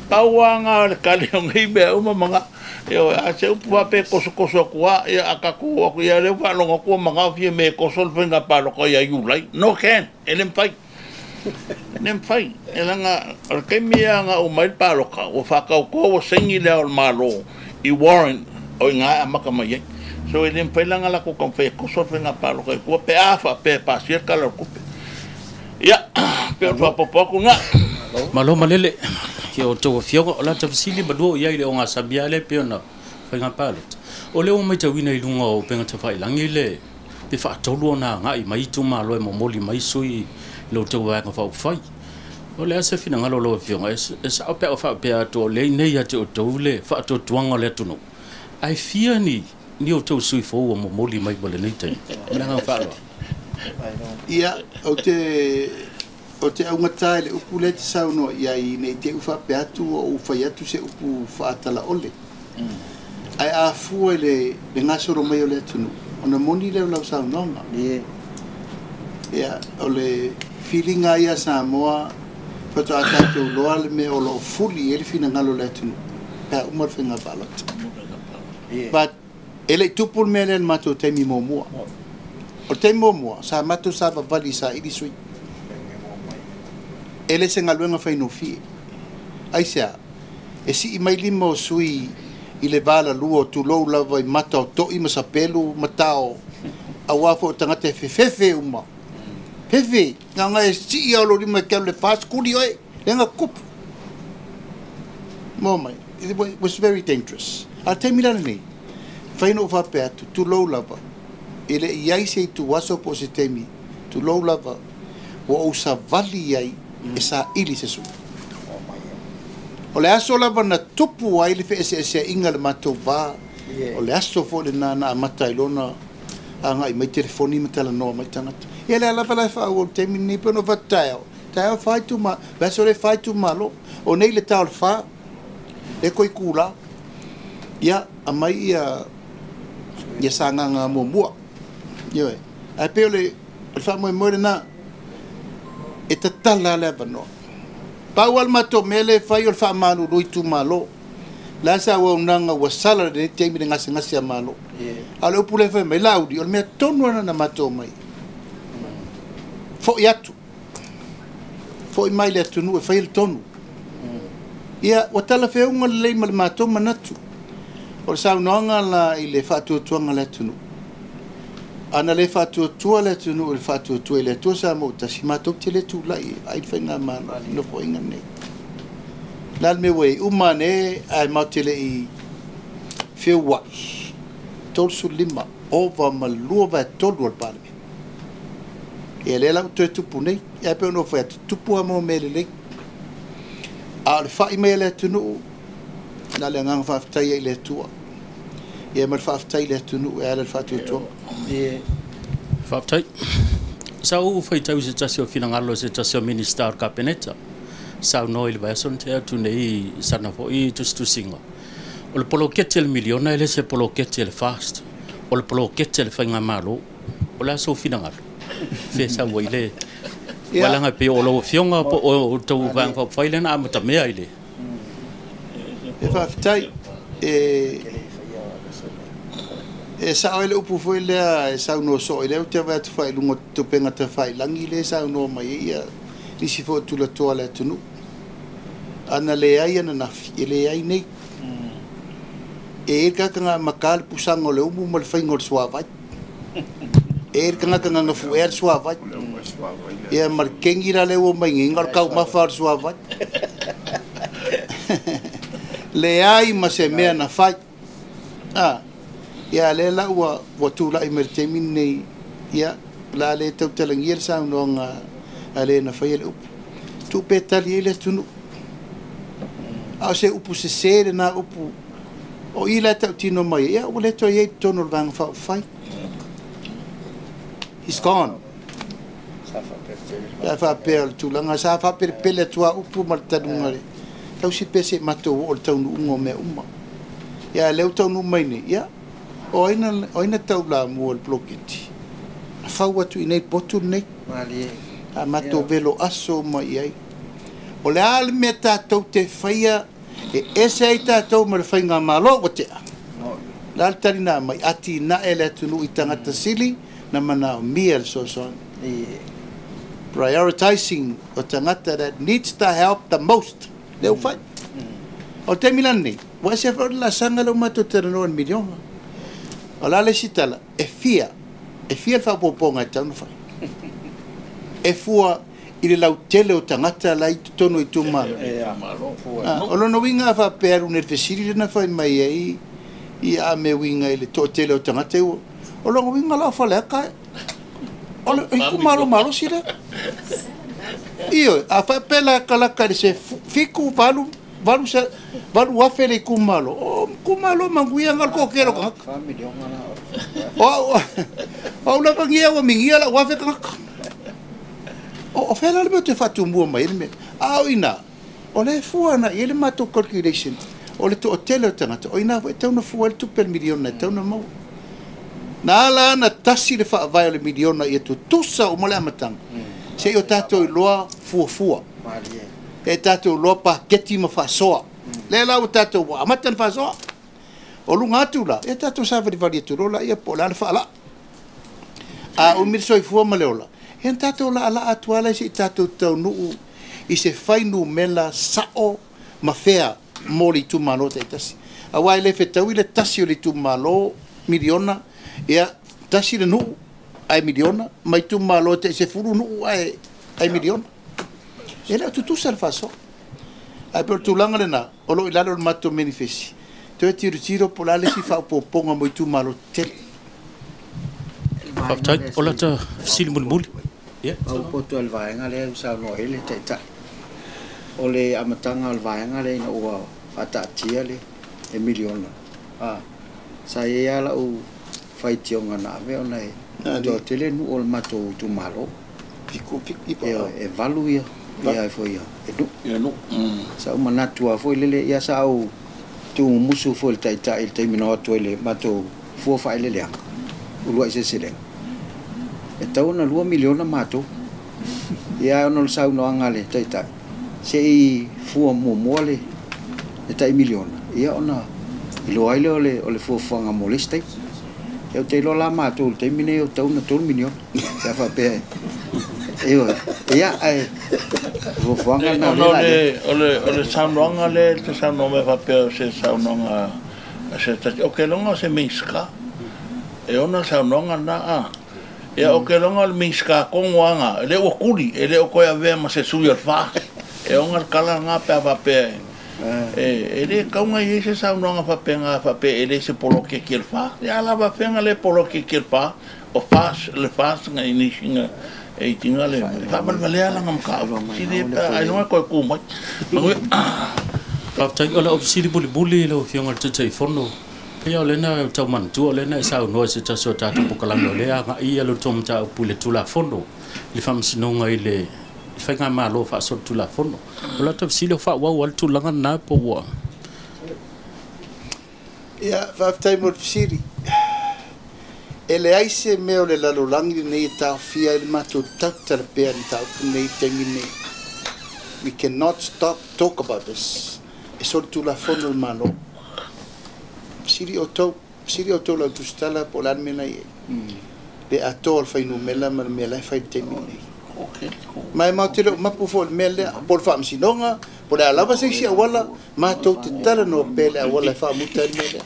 Pau lava lena o le tali o nei mea uma ma Ioe, a se upu faapea e kosokoso atu lava, ia a tatou oo atu ia lea ua faalogo atu ua manao fia mea e koso le faiga palota ia Iulai. No can, e le mafai. E le mafai. E leaga o le taimi lava na uma ai le palota, ua faatautoa ua saini le Ao o le Malo i warrant o i ina e amata mai ai. So e le mafai la ona latou taumafai e koso le faiga palota i tua pe a faapea e pasia le Tala o le Tupe. Ia, pei o le faaopoopo atu lena. Malo malele ki o outou afioga. O le ata fesili malua o i ai i le ogasami lava lea pei ona faiga palota. O lea ua matauina i luga o upega tafailangi le pe faatolu ona agai mai itumalo e momoli mai sui i lo outou vaega faaupufai. O le a se finagalo o lau afioga? E sao pe a ou faapea atu o lea i inei ia te outou le faatuatuaga o le atunuu, ae fia ni ni outou sui fou ua momoli mai mo lenei taimi? Ma le agaga faaaloalo. Ia, ou te ou te augata i le upu lea e te saunoa i ai, ne i te i ua faapea atu ua ou fai atu se upu faatalaole. Ae a fua i le le gasolo mai o le atunuu, ona moni lea o lau saunoaga. Ia, o le filiga lava ia a Samoa, faatoa tatou iloa le mea o lo o fuli i ai le finagalo o le atunuu pe a uma le faiga palota. But e le i tupu le mea lea i le matou taimi muamua. O le taimi muamua, sa matou savavali saili sui. E le se galuega faigofie. Aisea? E sii mai lima o sui i le va lalua o tulou lava i mata o toi ma sapelu ma tao, aua foi o tagata e fefefe uma. Fefe, na ona e sii lava o lou lima e te alu i le 40 oe, leaga kupu. Moa mai, it was very dangerous. A o le taimi la lenei, fai ona ou faapea atu, tulou lava, e le i i ai se ituaso po o se taimi, tulou lava, ua ou savali ai e saili se sui. O le aso lava na tupu ai le feeseeseaiga i le matou va, o le aso foi lena na amata ai loa ona agai mai telefoni ma talanoa mai tagata. Ia lea lava la e faaauau i le taimi lenei, pei ona ou fai atu taeao, taeao e fa ituma, vaiaso lea e fa itumalo, o nei le ta o le fa, lea koe itula, ia aumai ia ia Sagaga muamua. Ioe. Ae pei o le faamoemoe lena, e tatala lava le avanoa. Pau lava le matou mea lea e fai o le faamalulu itumalo. O le a se auaunaga ua sala i lenei taimi i le gasegase a Malo. A o le upu lea e fai mai, Laauli, o le mea tonu lava lena na matou omai ai. Foi atu, foi mai i le atunuu e faia le tonu. Ia, ua talafeauga lelei ma le matou manatu. O le saunoaga la i le faatuatuaga o le atunuu, a na le faatuatua le atunuu i le faatuatua i le Atua Samoa ua tasi, matou te le tulai e vaai le faigamalo i le Nofoaiga lenei. O le a le mea ua i ai? Uma ane ae matou te le i feuai, 35 ova ma le 2/3 o le Palemene. Ia lea la ua toe tupu nei. Ae pei ona ou fai atu, tupu lava mo mea lelei. A o le fai mai a le atunuu, na o le agaga faafetai ai i le Atua, ia ma le faafetai i le atunuu e ala i le faatuatuaga. Faafetai. Sa ou faitau i se tasi o finagalo o se tasi o Minisita o le Kapeneta, saunoa i le vaiaso na tea atu nei i sana foi tusitusiga, o le poloketi a le miliona e le se poloketi a le FAST, o le poloketi a le Faigamalo. O le a sou finagalo? Fea sau ai le walaga pei o lau Afioga po o outou Vaega Faaupufai lea na amatamea i le. E faafetai. E e sao ai le upu foi lea e saunoa soo ai lea ou te vaai atu foi i luga o tupega tafailagi lea e saunoa mai ai ia nisi foi o tulatoa o le atunuu. A na leai ananafi, e leai nei. E i ai le tagata na amata le pusaga o le umu ma le faiga o le suavai. E i ai le tagata na gafuea le suavai. Ia ma le kegi la lea ua omai nei, na o le taumafa lava o le suavai. Leai ma se mea na fai. A, ia lea la ua, ua tulai mai i le taimi lenei, ia, o le a le tautalagia le saunoaga a le na faia le upu. Tuu pea tali ai le atunuu. A o se upu sese lena upu, o i la e tautino mai ai, ia ua le toe i ai i totonu o le Vaega Faaupufai. He's gone. Pe a faapea o le tulaga, sa faapelepele atu lava upu ma le taluga, le tausi pea se i matou oo i le taunuuga o mea uma. Ia a o lea ua taunuu mai nei, ia, o ai na, o ai na taulamua i le poloketi? Na fau atu i inei i le potu lenei. A matou velo aso uma i ai. O le a le mea tatou te faia E ese ai tātou ma le faiga malo ua tea. La le talina mai ati na ele atunuu i tagata sili na manaomia le fesoasoani. Prioritizing o tagata that needs the help the most. Le ua fai. O le taimi lenei, ua ese foi le laasaga lea ua matou talanoa i le miliona. O le a le isi tala, e fia, e fia le faaopoopoga e tatau ona fai. E fua i le lautele o tagata la i totonu o itumalo. O lona uiga a faapea e alu nei i le fesili lea na fai mai ai ia a me uiga i le toatele o tagata ua. O lona uiga la o Faleata o le itumalo malosi lea. Ioe, a faapea la e kalaka i le se 7, 8, 8,000 le itumalo, o itumalo manuia na o le toatele o tagata. O au lava ia ua migia lau 1,000 tagata. O fea la le mea o te faatumua mai ai le mea. A o ina, o le fua na i ai le matou calculation, o le toatele o tagata, o ina foi e tatau ona fua ai le tupe a le miliona e tatau ona maua. Na ala ana tasi le faavae o le miliona ia tutusa uma le amataga, se i o tatou iloa fuafua. E tatou iloa paketi ma faasoa. Lea la ua tatou ua amata ona faasoa. O luga atu la, ia tatou savalivali atu loa laia po o le a le faalaa. A umi le soifua ma le ola, ia na tatou laalaa atu lava lea se i tatou taunuu i se fuainumera sao ma fea mo le itumalo taitasi. Aua e le fetaui le tasi o le itumalo miliona, ia tasi le nuu ae miliona, ma itumalo e tai 10 nuu ae miliona. E le o tutusa le faasoa. Ae pei o le tulaga lena, o lo o i lalo o le matou manifesi, toe tilotilo po o le a le isi faaopoopoga mo itumalo tetele. Faafetai. O lata fesili mulimuli. Ia. Faaopoopo i le vaega lea ua saunoa ai le Taitai. O le amataga o le vaega lea ina ua faataatia le miliona. Sa i ai lava lau faitioga na ave ona e toatele nuu o le matou itumalo. E 8 ia foi e nuu. Sa ou manatu lava foi lele, ia sa ou tuumumusu foi i le Taitai i le taimi na o atu ai le matou fua faaeleeleaga, uluai seleselega. E tatau ona 2 miliona matou. Ia ona o le saunoaga a le Taitai, se i fua muamua le tai miliona, ia ona iloa ai lea o le fuafuaga mo le isi taimi. Ia ou te iloa la matou i le taimi nei o tatau ona 3 miliona. Pe a faapea e, ia ae fuafuaga na o le O le saunoaga lea te saunoa mai faapea o se saunoaga se tasi. O ke loga o se Minista e ona saunoaga na a. Ia o ke loga o le Minista kongo anga, e le ua kuli, e le o koe avea ma se sui o le FAST. E ona le kala ngā pe a faapea e le kaunga i se saunoaga faapea faapea e le se poloketi e le FAST. Ia lava fenga le poloketi e le FAST, o FAST, le FAST nga inisi nga e itinga le faamalmalea langa makau. Sili pe ai noa koe ku mai. Faafetai. O le fesili mulimuli lau Afioga i le Taitaifono. Pei o lena e tau manatua o lena e saunoa i se tasi o tatou polokalame o lea agai ia le tou mataupu i le Tulafono i le Faamasinoga i le faigamalo faasolitulafono. O lata fesili o faaauau ai le tulaga lena po ua. Ia, faafetai mo le fesili. E leai se mea o le lalolagi lenei e taofia ai le matou tautala pea i le mataupu lenei i le taimi lenei. We cannot stop talk about this. E solitulafono le Malo. Fesili outou, fesili outou lau tusitala po o le a le mea na i ai. Le atoa o le fuainumera ma le mea la e fai i le taimi lenei. Ma e matou te le o mapu foi i le mea lea, po o le faamasinoga, po o le a lava se isi auala, matou te talanoa pea i le auala e faamuta ai le mea lea.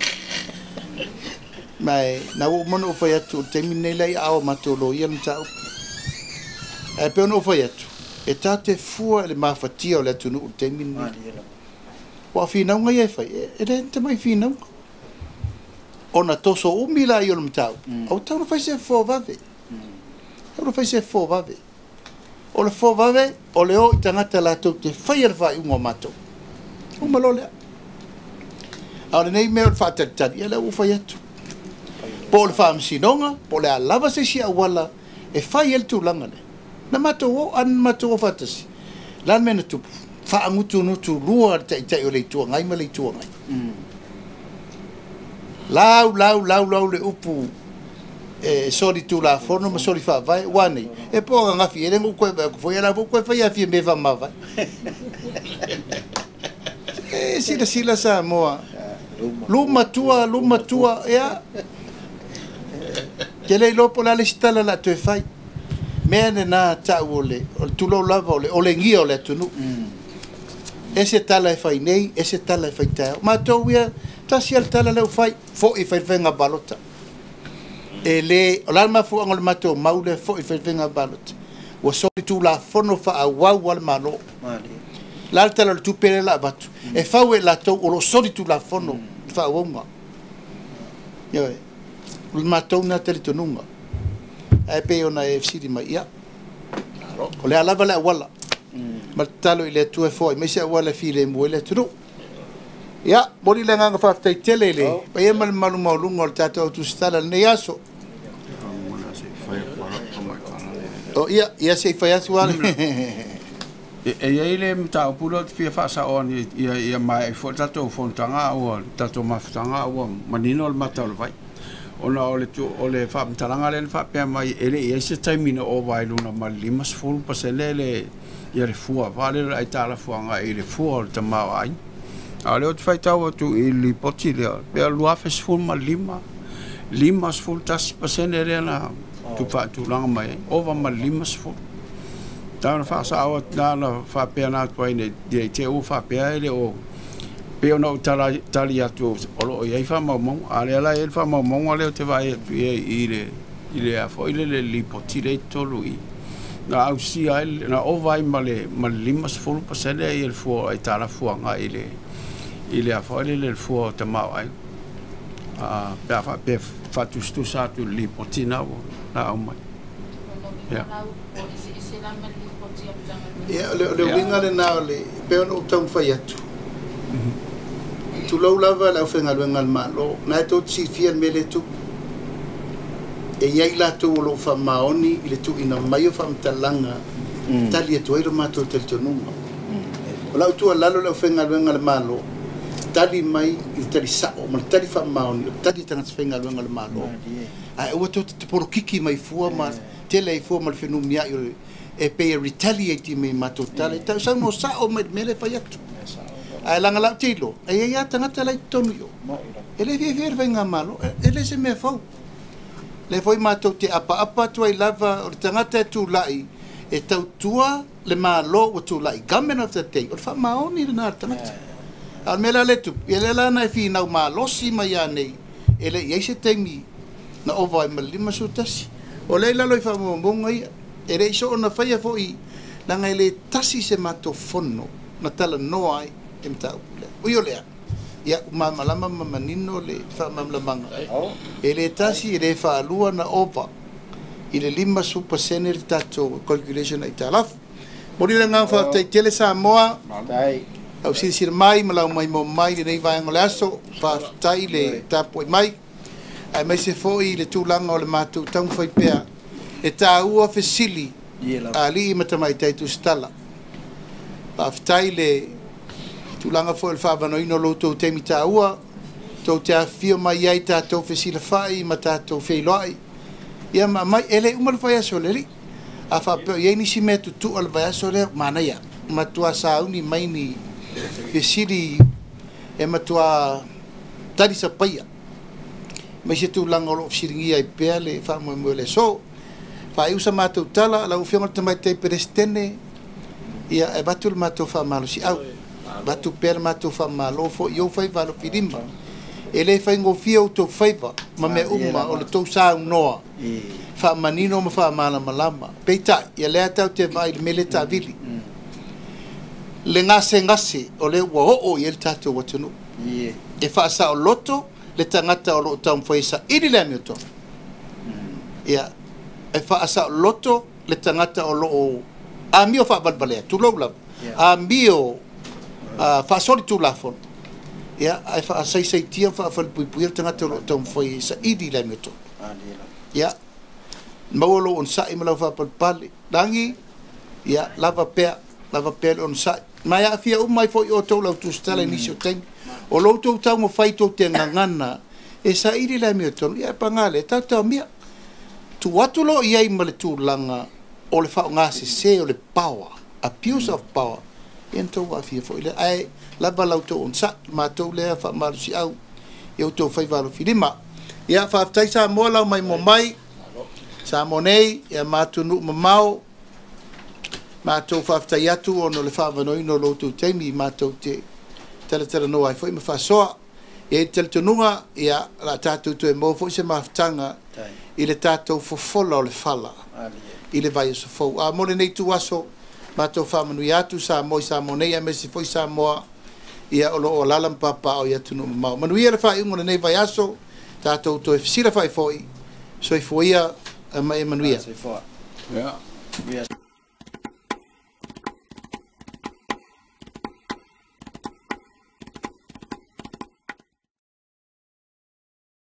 Ma e na ua uma ona ou fai atu o le taimi lenei la i aao matou loia le mataupu. Ae pei ona ou fai atu, e tatou te fua i le mafatia o le atunuu i le taimi lenei. Ua o finauga ia e fai, e le tamai finauga. Ona toso umi la ia o le mataupu, aua tatau ona fai se fofo vave. Tatau ona fai se fofo vave. O le fofo vave, o le o i tagata latou te faia le faaiuga o matou. Uma loa lea. A o lenei mea o le faatalitali, ia lea ua ou fai atu. Po o le faamasinoga, po o le a lava se isi auala e fai ai le tulaga lea. Na matou o, a na matou o faatasi. O le a le mea na tupu? Faagutunutu lua le Taitai o le Itu Agai ma le Itu Agai. Lau, lau, lau, lau le upu e solitulafono ma solifaavae ua nei. E po o ananafi e le na ou toe vaai atu foi, ia la foi ua toe fai lava fia mea faamavae. E silasila Samoa. Luma tua, ia. Te le iloa po o le a le isi tala o le a toe fai. Mea lena ta'u o le tulou lava o le olegia o le atunuu. E se tala e fai nei, e se tala e fai taeao. Matou ia, tasi a le tala lea ua fai, fo'i e fai le faiga palota. E lē o le a le mafua'aga o le matou mau lea fo'i e fai le faiga palota. Ua soli tulafono fa'aauau a le Malo. La le tala o le tupe lea la avatu. E fau e latou o lo'o soli tulafono le fa'aauauga. Ioe. O le matou na talitonuga. Ae pei ona e fesili mai ia. O le a lava le auala. Ma le tatalo i le Atua e foai mai se auala e filemu ai le atunuu. Ia, momoli le agaga faafetai tele i le paia ma le mamalu maualuga o le tatou autusitala i lenei aso. O ia, ia se i fai atu ale. E iai le mataupu lea ou te fia faasao ane ia maea ai foi le tatou fonotaga ua le tatou mafutaga ua manino le mata o le vai. Ona o le o le faamatalaga lea na faapea mai e le i ai se taimi na ova ai luna ma le 50% le ia le fua vale le aitalafuaga i le fua o le tamaoaiga. A o lea ou te faitau atu i le lipoti lea pea 2015 51% lea na tu faatulaga mai ai ova ma le 50. Na ona faasao atu na ona faapea atu ai nei i te ua faapea e le o pei ona ou tali atu o lo o i ai faamaumauga. A lea la e i ai le faamaumauga lea ou te vaai atu i ai i le a foi le lipoti lea i totonu i na ausia ai na ova ai ma le 50% ia le fua o aitalafuaga i le a foi le fua o tamaoaiga. Pe a faapea faatusatusa atu i le lipoti na ua na aumai. Ia. Ia, o le uiga lena o le pei ona ou taumafai atu. Tulou lava le aufaigaluega a le Malo, na e tou te silafia le mea lea e tupu. E i ai latou o loo faamaoni i le tuuina mai o faamatalaga tali atu ai lo matou talitonuga. O lau tuualalo le aufaigaluega a le Malo, tali mai i le tali sa'o ma le tali faamaoni o tali a tagata faigaluega a le Malo. Ae aua tou te polokiki mai fua ma tele ai fua ma le fenumia'i o le e pei e retaliate mai matou tala. E tau saunoa sa'o mai le mea lea e fai atu. Ae laga lau te iloa, e iai lava tagata la i totonu i o. E lē fiafia le faigamalo, e lē se mea fou. Lea foi matou te apaapa atu ai lava o le tagata e tula'i e tautua le Malo ua tula'i, government of the day, o le faamaoni lena a le tagata. A o le mea la lea e tupu, ia lea la na e finau malosi mai anei, e le i ai se taimi na ova ai ma le 51. O lea i lalo i faamaumauga ia, e le i soona faia fo'i laga e lē tasi se matou fono na talanoa ai e mataupu lea. Ui o lea, ia malamalama ma manino le faamalamalamaga. E lē tasi e lē faalua na ova i le 50% le tatou calculation aitalafu. Momoli le agaga faafetai tele Samoa. Au silasila mai ma lau mai mo mai lenei vaega o le aso. Faafetai le tapuai mai. Aemaise foi le tulaga o le matou taumafai pea. E tāua fesili a alii ma tamaitai tusitala. Faafetai le tulaga foi o le faavanoaina o lo outou taimi tāua. Tou te afifio mai ai tatou fesilafa'i ma tatou feiloa'i. Ia ma mai e le uma le vaiaso o le alii. A faapea o i ai nisi mea tutu'a le vaiaso lea, manaia. Matua sauni mai ni fesili e matua tali sapaia. Mai se tulaga o loo fesiligia ai pea le faamoemoe o le aso. Faaiu sa matou tala, lau Afioga i le Tamaitai Peresetene, ia e avatu le matou faamalosi'au. Avatu pea le matou faamalo fo'i i ou faiva alofilima. E lē faigofie outou faiva ma mea uma o le tou saunoa faamanino ma faamalamalama. Peitai, ia lea tatou te vaai i le mea lea taavili. Le gasegase o lea ua oo i ai le tatou atunuu. E faasaoloto le tagata o loo taumafai e saili le amiotonu. Ia, e faasaoloto le tagata o loo amio faavalevalea, tulou lava, amio faasoli tulafono. Ia, ae faasaisaitia ma faafalepuipuia le tagata o loo taumafai e saili le amiotonu. Ia, maua lou onosa'i ma lau faapalepale. Lagi, ia, lava pea le onosa'i. Ma e aafia uma ai foi outou lau tusitala i nisi o taimi. O lo outou taumafai tou te gagana e saili le amiotonu, ia e paga lea, taotaomia. Tuu atu loo i ai ma le tulaga o le faaaogasesē o le power, abuse of power. Ia na tou aafia foi lea. Ae lava la outou onosai, matou lea faamalosiau ia outou faiva alofilima. Ia faafetai Samoa lau maimoa mai, Samoa nei, ia ma atunuu mamao, matou faafetai atu ona o le faavanoaina o lo outou taimi matou te talatalanoa ai foi ma faasoa. E i ai le talitonuga, ia, o le a tatou toe maua foi se mafutaga i le tatou fofola o le fala i le vaiaso fou. A mo lenei ituaso, matou faamanuia atu Samoa i Samoa nei aemaise foi Samoa ia o lo o alaala ma papaaao i atunuu mamao. Manuia le faaiuga o lenei vaiaso, tatou toe fesilafa'i foi. Soifua ia ma e manuia. Soifua. Ia. Manuia.